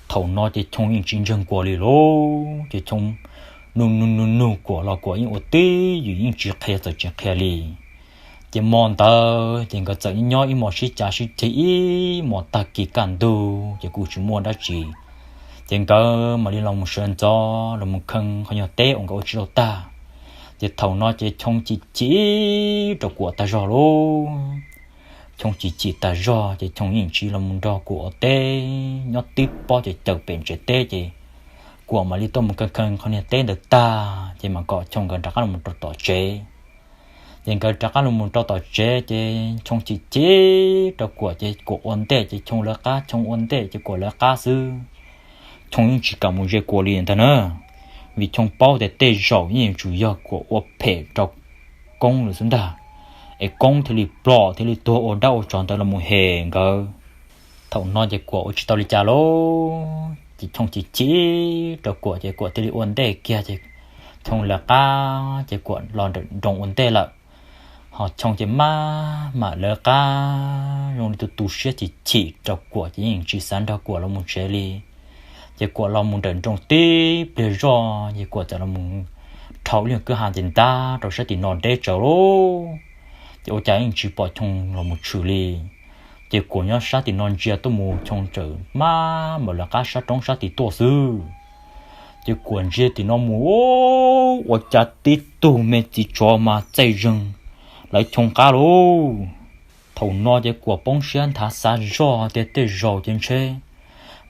Thaum no ces Choo yeej tsis ntseeg Kuam li lauj, ces Choo nug nug nug nug Kuam los Kuam yeej ua twj ywm yeej tsis qhia txawm tsis qhia li. Ces hmo ntawd ces nkawd txawm nyob ib hmos sib cav sib ceg ib hmos tag kis kaj ntug ces kuj tsis muaj dab tsi. Ces nkawd mam li los mus sawv ntxov los mus kheej qhov nyuag teb uas nkawd ua tsis tau tag. Ces thaum no ces Choo chim chim rau Kuam tag zog lauj. Choo chim chim tag zog ces Choo yeej tsis los mus nrog Kuam ua teb, nyob tib pob ces caws pem tsev teb ces Kuam mam li tuaj mus kheej kheej qhov niag teb ntawd tag ces mam kom Choo nkawd rov qab los rau tom tsev. Ces nkawd rov qab los mus rau tom tsev ces Choo chim chim rau Kuam ces Kuam ua ntej ces Choo lawv qab, Choo ua ntej ces Kuam lawv qab xwb. Choo yeej tsis kam mus ze Kuam li ntag na, vim Choo paub tias tej zaum yeej yuav tsum yog Kuam ua phem rau Koob lawm xwb ntag, es Koob thiaj li ploj thiaj li tuag ua dab ua tsov ntawd los mus hem nkawd. Thaum no ces Kuam ua tsis tau li cas lauj, ces Choo chim chim rau Kuam ces Kuam thiaj li ua ntej kiag ces Choo lawv qab ces Kuam los nrawm nroos ua ntej lawm. Ho Choo ces maj mam lawv qab zoo li tus tu siab chim chim rau Kuam ces yeej tsis xav nrog Kuam los mus tsev li. Ces Kuam los mus nrawm nroos tib pliag zoj ces Kuam txawm los mus dhau ib lub kwj ha ntev ntag rau sab tim no deb tsawv lauj. Ces ua cas yeej tsis pom Choo los mus tshwm li. Ces Kuam nyob sab tim no ntsia tuaj mus, Choo txawm maj mam lawv qab sab roob sab tid tuaj xwb. Ces Kuam ntsia tim no mus, ua cas tib tug me txiv tsov mas txaij zeeg lawv Choo qab lauj. Thaum no ces Kuam poob siab nthav xav zoj tias tej zaum ces ntshe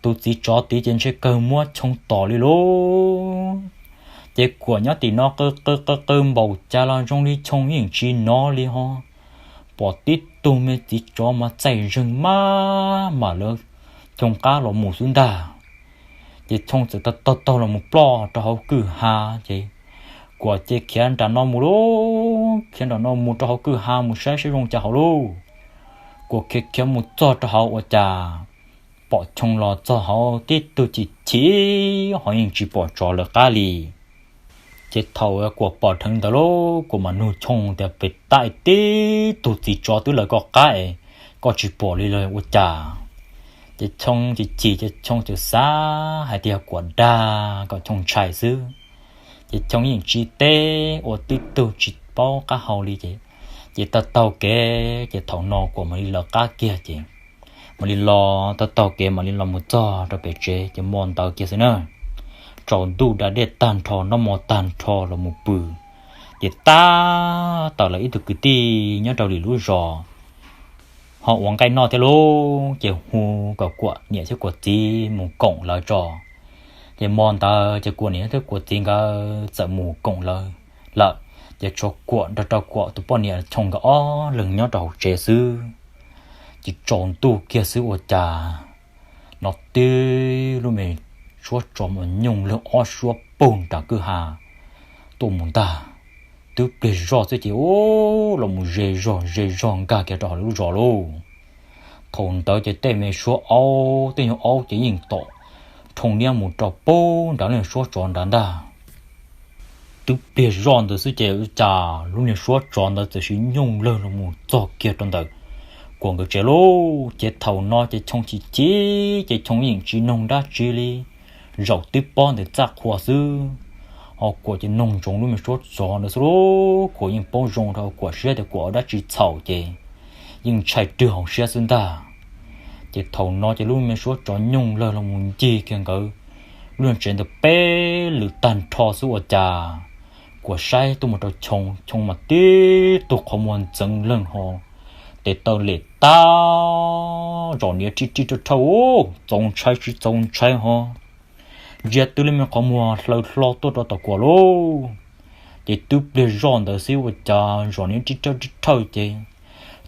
tus txiv tsov tid ces ntshe kawg muab Choo tom li lauj. Ces Kuam nyob tim no qw qw qw qw npaum cas los zoo li Choo yeej tsis hnov li ho. Pom tib tug me txiv tsov mas txaij zeeg maj mam lawv Choo qab los mus xwb ntag. Ces Choo txawm taug taug taug los mus ploj rau hauv kwj ha. Ces Kuam ces khiav nram no mus lauj, khiav nram no mus rau hauv kwj ha mus saib saib zoo cas hauv lauj. Kuam khiav khiav mus txog rau hauv ua cas pom Choo los txog hauv tib tug chim chim ho yeej tsis pom tsov lawv qab li. Ces thaum Kuam pom dheev ntawd lauj, Kuam mam nug Choo tias, pem tab tib tug txiv tsov twb lawv koj qab es koj tsis pom li los ua cas? Ces Choo chim chim ces Choo txawm xav hais tias Kuam dag kom Choo ntshai xwb. Ces Choo yeej tsis teb ua tib tug tsis paub qab hau li ces, ces taug taug kev ces thaum no Kuam mam li lawv qab kiag ces mam li los taug taug kev mam li los mus txog rau pem tsev ces hmo ntawd kiag xwb na. Tsaus ntuj da dej tag nrho, noj hmo tag nrho los mus pw. Ces tab tom lawv ib tug kwv tij nyob rau lwm lub zos ho ua nqaij noj thiab lauj, ces hu kom Kuam niam thiab Kuam txiv mus koom lawv tso. Ces hmo ntawd ces Kuam niam thiab Kuam txiv nkawd txawm mus koom lawv lawm, ces tshuav Kuam nrog rau Kuam tus poj niam Choo nkawd ob leeg nyob rau hauv tsev xwb. Ces tsaus ntuj kiag xwb ua cas hnov tib lub me suab tsov mas nyooj leeg ob suab pug nram kwj ha tuaj mus ntag. Twb pliag zoj xwb ces ua los mus ze zog ze zog nkag kiag rau hauv lub zos lauj. Thaum ntawd ces tej me suab aub, tej nyuag aub ces yeej tom rhoo niab mus rau pem nrad lub suab tsov nrad ntag. Twb pliag zoj ntawd xwb ces ua cas lub niag suab tsov ntawd txawm sis nyooj leeg los mus txog kiag rau ntawm Kuam nkawd tsev lauj. Ces thaum no ces Choo chim chim ces Choo yeej tsis noog dab tsi li, zaum twb pob ntawm txaj qhua xwb. Ho Kuam ces noog ntsoov lub me suab tsov ntawd xwb lauj, Kuam yeej paub zoo rau Kuam siab tias Kuam ua dab tsi txhaum ces yeej ntshai rwg hauv siab xwb ntag. Ces thaum no ces lub me suab tsov nyooj leeg los mus ncig kiag nkawd lub tsev ntawd peb lwm tag nrho xwb ua cas Kuam saib tuaj mus rau Choo, Choo mas tib tug qhov muag ntxeev leeg ho tes taw lem tag, zom niav rij rij raj rhawj, txaus ntshai tsis txaus ntshai ho ntsia twb lub me qhov muag hlaws hlo tuaj rau tom Kuam lauj. Ces twb pliag zoj ntawd xwb ua cas zom niav rij raj rij rhawj ces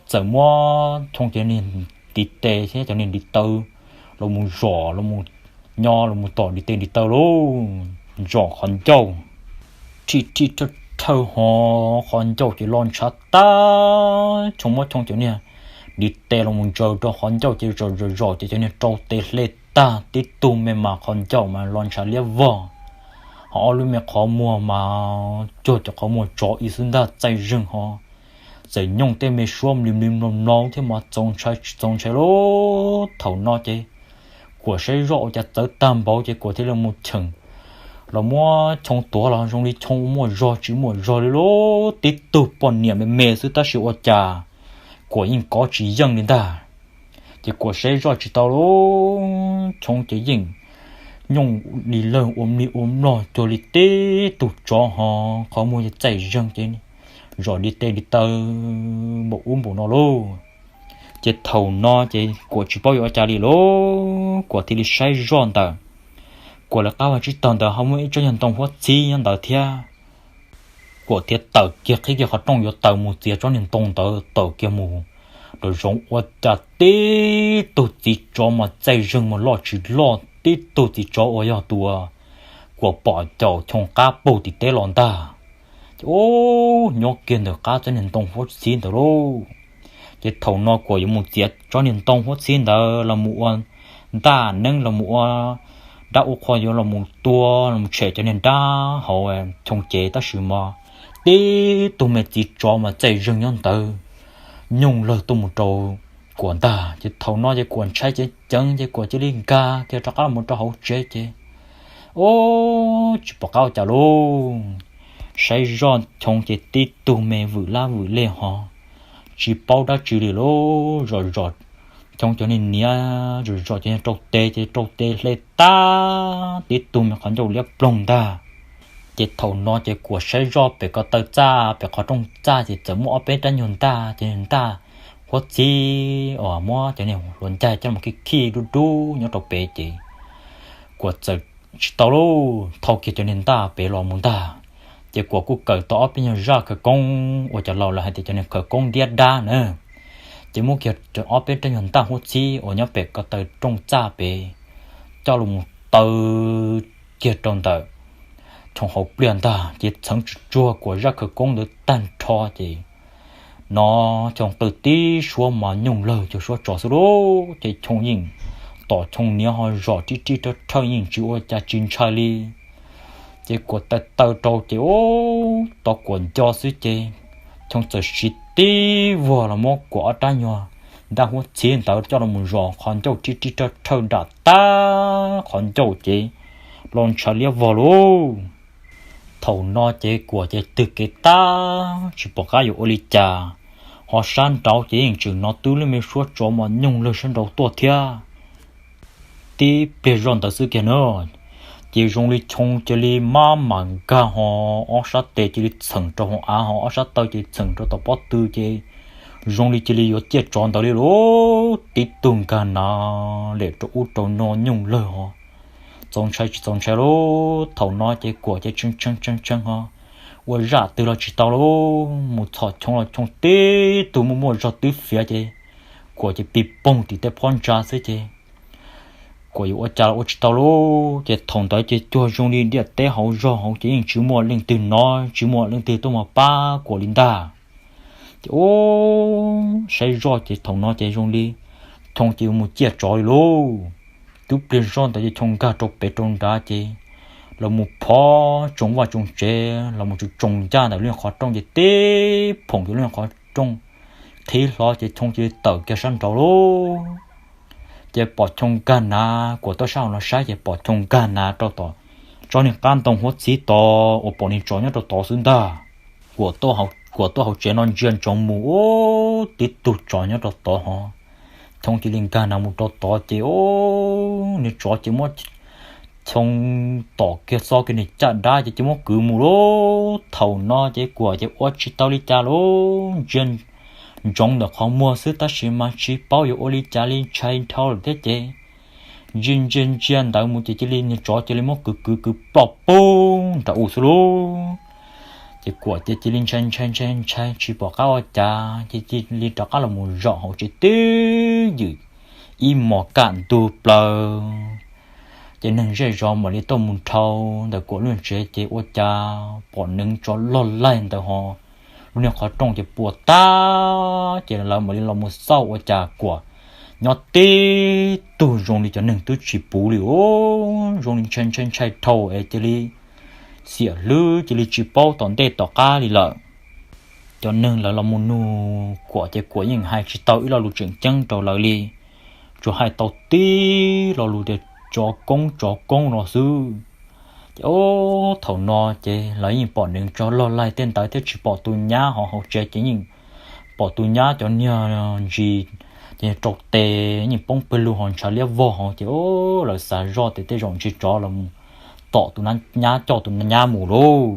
txawm muab Choo cov niag ntiv tes thiab cov niag ntiv taw los mus zom los mus nyo los mus tom ntiv tes ntiv taw lauj, zom qhov ncauj rij rij raj rhawj ho qhov ncauj ces lo ntshav tag. Choo muab Choo cov niag ntiv tes los mus ntsaws rau qhov ncauj ces zom zom zom ces cov niag rau tes hle tag, tib tug me mas qhov ncauj mas lo ntshav liab vog, ho ob lub me qhov muag mas cuag cov qhov muag tsov ib xwb ntag, txaij zeeg ho txawm nyooj tej me suab mlis mlis mlaus mlaus thiab mas txaus ntshai tsis txaus ntshai lauj. Thaum no ces Kuam saib zoj ua cas txawv tag npaum ces Kuam thiaj li mus cheem los muab Choo tuav los zoo li Choo ua muaj zog tsis muaj zog li lauj, tib tug poj niam me me xwb tab sis ua cas Kuam yeej kov tsis yeej li ntag. Ces Kuam saib zoj tsis tau lauj, Choo ces yeej nyooj li lawg ua mlig ua mlog cuag li tib tug tsov ho qhov muag txaij zeeg ces zom ntiv tes ntiv taw npaum ub npaum no lauj. Ces thaum no ces Kuam tsis paub yuav ua cas li lauj, Kuam thiaj li saib zoj ntawm Kuam lawv qab vaj tsib taug ntawd ho muaj ib tsob nyuag ntoo huab txhib nyob ntawd thiab. Kuam thiaj tawm kiag qhib kiag qhov rooj yuav tawm mus txiav tsob niag ntoo ntawd tawm kiag mus nram zoov ua cas tib tug txiv tsov mas txaij zeeg mas loj tsis loj, tib tug txiv tsov uas yog tus Kuam pom caum Choo qab pug tim teb los ntag. Ces ub, nyob kiag ntawm qab tsob niag ntoo huab txhib ntawd lauj. Ces thaum no Kuam yuav mus txiav tsob niag ntoo huab txhib ntawd los mus ua ntaj neeb los mus ua dab ua qhua yuav los mus tua los mus tshem cov niag dab hauv Choo cev tab sis mas tib tug me txiv tsov mas txaij zeeg nyob ntawd nyooj lawg tuaj mus rau Kuam ntag. Ces thaum no ces Kuam ntshai ceev ceev ces Kuam cia li nkag kiag rov qab los rau hauv tsev ces ub, tsis pom qab ua cas lauj. Saib zoj Choo ces tib tug me vwm lab vwm lej ho tsis paub dab tsi li lauj. Zom zom, Choo cov niag niam zom zom cov niag rau tes ces rau tes hle tag tib tug me qhov ncauj liab ploog ntag. Ces thaum no ces Kuam saib zoj pem ko taw txaj pem qhov rooj txaj ces txawm muaj ob peb rab nyuag ntaj ces ntaj huab txhib uas muab cov niag hluas ncaig coj los khi khi dub dub nyob rau pem ces Kuam txawm tsis tau lauj, thau kiag cov niag ntaj pem los mus ntag. Ces Kuam kuj kawm tau ob peb nyuag zaj khawv koob uas cov laus lawv hais tias cov niag khawv koob ntiab dab na. Ces muab kiag ob peb rab nyuag ntaj huab txhib uas nyob pem ko taw rooj txaj pem coj los mus taw kiag rau ntawm Choo hauv pliaj ntag ces txheev tsuag tsuag Kuam zaj khawv koob ntawd tag nrho ces no Choo qw tib suab mos nyooj lawg cov suab tsov xwb lauj. Ces Choo yeej tom Choo niam ho zom rib rib rhawj rhawj yeej tsis ua cas tsis ntshai li. Ces Kuam taw taw rau ces ua tau Kuam nco xwb ces Choo txawm siv tib vuag los muab Kuam ob rab nyuag ntaj huab txhib ntawd coj los mus zom qhov ncauj rib rib rhawj rhawj nram tab qhov ncauj ces los ntshav liab vog lauj. Thaum no ces Kuam ces twg kev tag tsis pom qab yuav ua li cas, ho sab nraud ces yeej tseem hnov twb lub me suab tsov mos nyooj lawg sab nraud tuaj thiab. Tib pliag zoj ntawd xwb kiag na, ces zoo li Choo cia li maj mam nkag ho ob sab tes cia li txheem rau hauv av ho ob sab taw cia li txheem rau tom pob tw ces zoo li cia li yuav ciaj tsov ntawd li lauj. Tib tug nkag nav lem rau ub rau no nyooj lawg ho txaus ntshai tsis txaus ntshai lauj. Thaum no ces Kuam ces tshee tshee tshee tshee ho ua zaj twg los tsis tau lauj, mus txhom Choo los Choo tib tug muaj muaj zog twb fiav ces Kuam ces pis poog tim tej phab ntsa xwb ces Kuam yuav ua cas los ua tsis tau lauj. Ces thaum ntawd ces cuag zoo li ntiaj teb hauv zog hauv ces yeej tsis muaj leej twg hnov tsis muaj leej twg tuaj mus pab Kuam li ntag. Ces ua saib zoj ces thaum no ces zoo li Choo ces mus ciaj tsov li lauj. Twb pliag zoj ntawd ces Choo nkag rau pem rau nrad ces los mus phov tsoo vaj tsoo tsev los mus tsoos ncaj ntawm lub qhov rooj ces tib phoom ces lub qhov rooj qhib hlo ces Choo cia li tawm kiag sab nraud lauj. Ces pom Choo nkag nav, Kuam tuaj sab hauv no saib ces pom Choo nkag nav rau tom tsob niag qab ntoo huab txhib tod uas pom niag tsov nyob rau tod xwb ntag. Kuam tuaj hauv tsev no ntsia ntsoov mus ua tib tug tsov nyob rau tod ho Choo cia li nkag nav mus rau tod ces niag tsov ces muab Choo tom kiag txoj kiag niag caj dab ces cia muab kwv mus lauj. Thaum no ces Kuam ces ua tsis tau li cas lauj, ntsia ntsoov ntawm qhov muag xwb tab sis mas tsis paub yuav ua li cas li ntshai dhau lawm thiab ces ntsia ntsia ntsia ntawd mus ces cia li niag tsov cia li muab kwv kwv kwv ploj poob nram u xwb lauj. Ces Kuam ces cia li ntshai ntshai ntshai ntshai tsis pom qab ua cas ces cia li rov qab los mus zaum hauv tsev twb ywm ib mos kaj ntug plaws. Ces neeg zej zos mam li tuaj mus dhau ntawm Kuam lub tsev ces ua cas pom neev tsov loj laig ntawd ho lub niag qhov rooj ces puas tag ces lawv mam li los mus xauj ua cas Kuam nyob tib tug zoo li cov neeg twb tsis puv li os, zoo li ntshai ntshai ntshai dhau es cia li xiam hlwb cia li tsis paub tom ntej tom qab li lawm. Cov neeg lawv los mus nug Kuam ces Kuam yeej hais tsis tau ib lo lus tseem ceeb rau lawv li, tsuas hais tau tib lo lus tias tsov koob tsov koob no xwb. Ces o, thaum no ces lawv yeej pom neev tsov loj laig tej ntawd thiab tsis pom tus nyab ho hauv tsev ces yeej pom tus nyab cov niag ntsis ces rau tes yeej poob pawg lug ho ntshav liab vog ho ces o, lawv xav zoj tias tej zaum ntshe tsov los tom tus nyab coj tus nyab mus lauj.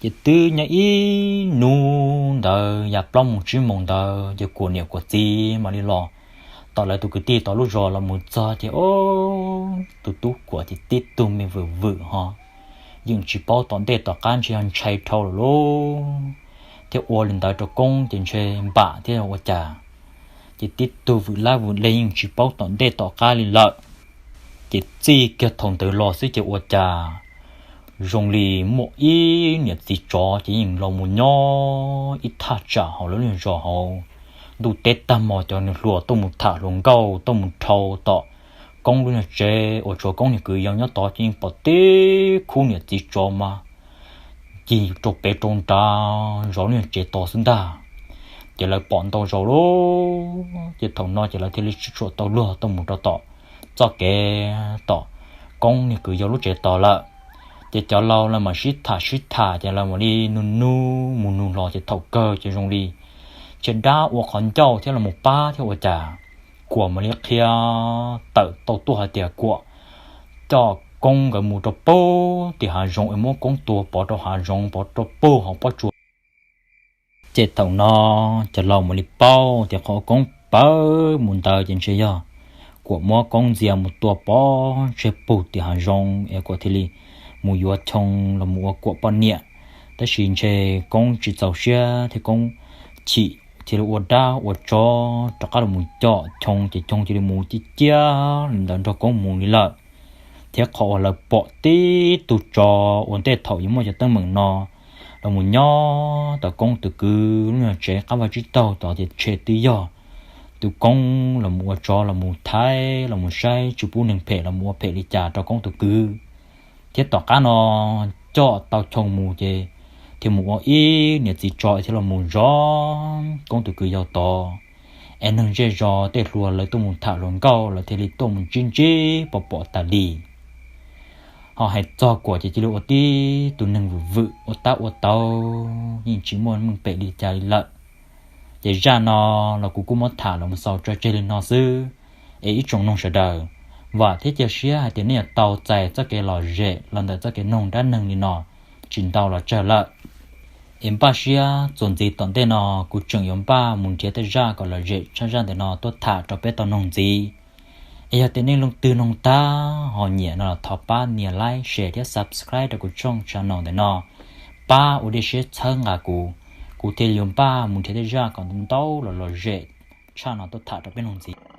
Ces twb nyob ib hnub ntawd yam plaub moos tsib moos ntawd ces Kuam niam Kuam txiv mam li los tom lawv tus kwv tij tom lub zos los mus txog ces o, tus tub Kuam ces tib tug me vwm vwm ho yeej tsis paub tom ntej tom qab ntshe yog ntshai dhau lawm lauj, thiab ua li ntawd rau koob ces ntshe npam thiab ua cas, ces tib tug vwm lab vwm le yeej tsis paub tom ntej tom qab li lawm. Ces txij kiag thaum ntawd los xwb ces ua cas zoo li muaj ib niam txiv tsov ces yeej los mus nyob ib thaj tsam hauv lawv lub zos hauv. Ntuj teb tag hmo cov niag hluas tuaj mus tham hluas nkauj tuaj mus dhau tom koob lub niag tsev uas tshuav koob niag kwv yau nyob tod ces yeej pom tib khub niam txiv tsov mas ncig rau pem rau nrad zov lub niag tsev tod xwb ntag. Ces lawv pom ntau zaus lauj, ces thaum no ces lawv thiaj li tsis tshua tau luag tuaj mus rau tom txoj kev tom koob niag kwv yau lub tsev tod lawm. Ces cov laus lawv mam sib tham sib tham ces lawv mam li nug nug mus nug los ces thaum kawg ces zoo li Ces dab ua qhov ncauj thiab los mus pab thiab ua cas Kuam mam li qhia tawm tau tuaj hais tias Kuam coj Koob nkawd mus rau pem tim hav zoov es muab Koob tua pov rau hav zoov pov rau pem hauv pob tsuas. Ces thaum no cov laus mam li paub tias qhov Koob pawv mus ntawd ces ntshe yog Kuam muab Koob ntxias mus tua pov tseg pem tim hav zoov es Kuam thiaj li mus yuav Choo los mus ua Kuam poj niam. Tab sis ntshe Koob tsis txaus siab thiab Koob chim thiaj li ua dab ua tsov rov qab los mus coj Choo ces Choo cia li mus ciaj ciaj li ntawd nrog Koob mus li lawm. Thiab qhov uas lawv pom tib tug tsov uas ntej thaum yuav muaj cov teeb meem no los mus nyob tom Koob tus kwv lub nyuag tsev qab vaj tsib taug tod ces ntshe twb yog tus Koob los mus ua tsov los mus thaij los mus saib tsis pub neeg phem los mus ua phem li cas rau Koob tus kwv. Thiab tom qab no coj tau Choo mus ces thiaj mus ua ib niam txiv tsov thiab los mus zov Koob tus kwv yau tod. Es neeg zej zos tej hluas lawv tuaj mus tham hluas nkauj lawv thiaj li tuaj mus ntsib ntsib pom pom tas li. Ho hais txog Kuam ces cia li ua tib tug neeg vwm vwm ua tab ua tau, yeej tsis muaj meej pem li cas li lawm. Ces zaj no los kuv kuj muab tham los mus xaus tso tseg li no xwb. Es ib tsoom mloog sawv daws, vam thiab cia siab hais tias nej yuav tau txais txoj kev lom zem los ntawm txoj kev mloog dab neeg li no tsis ntau los tsawg lawm. Es npaj siab txuas ntxiv tom ntej no kuv tseem yuav npaj mus nrhiav tej zaj kom lom zem tshaj zaj ntawm no tuaj tham rau peb tau mloog ntxiv. Es yog tias nej leej twg mloog tag ho nyiam no los thov pab nias like, share thiab subscribe rau kuv channel ntawm no, pab ua dej siab txhawb nqa kuv, kuv thiaj yuav npaj mus nrhiav tej zaj kom ntau los lom zem tshaj no tuaj tham rau peb mloog ntxiv.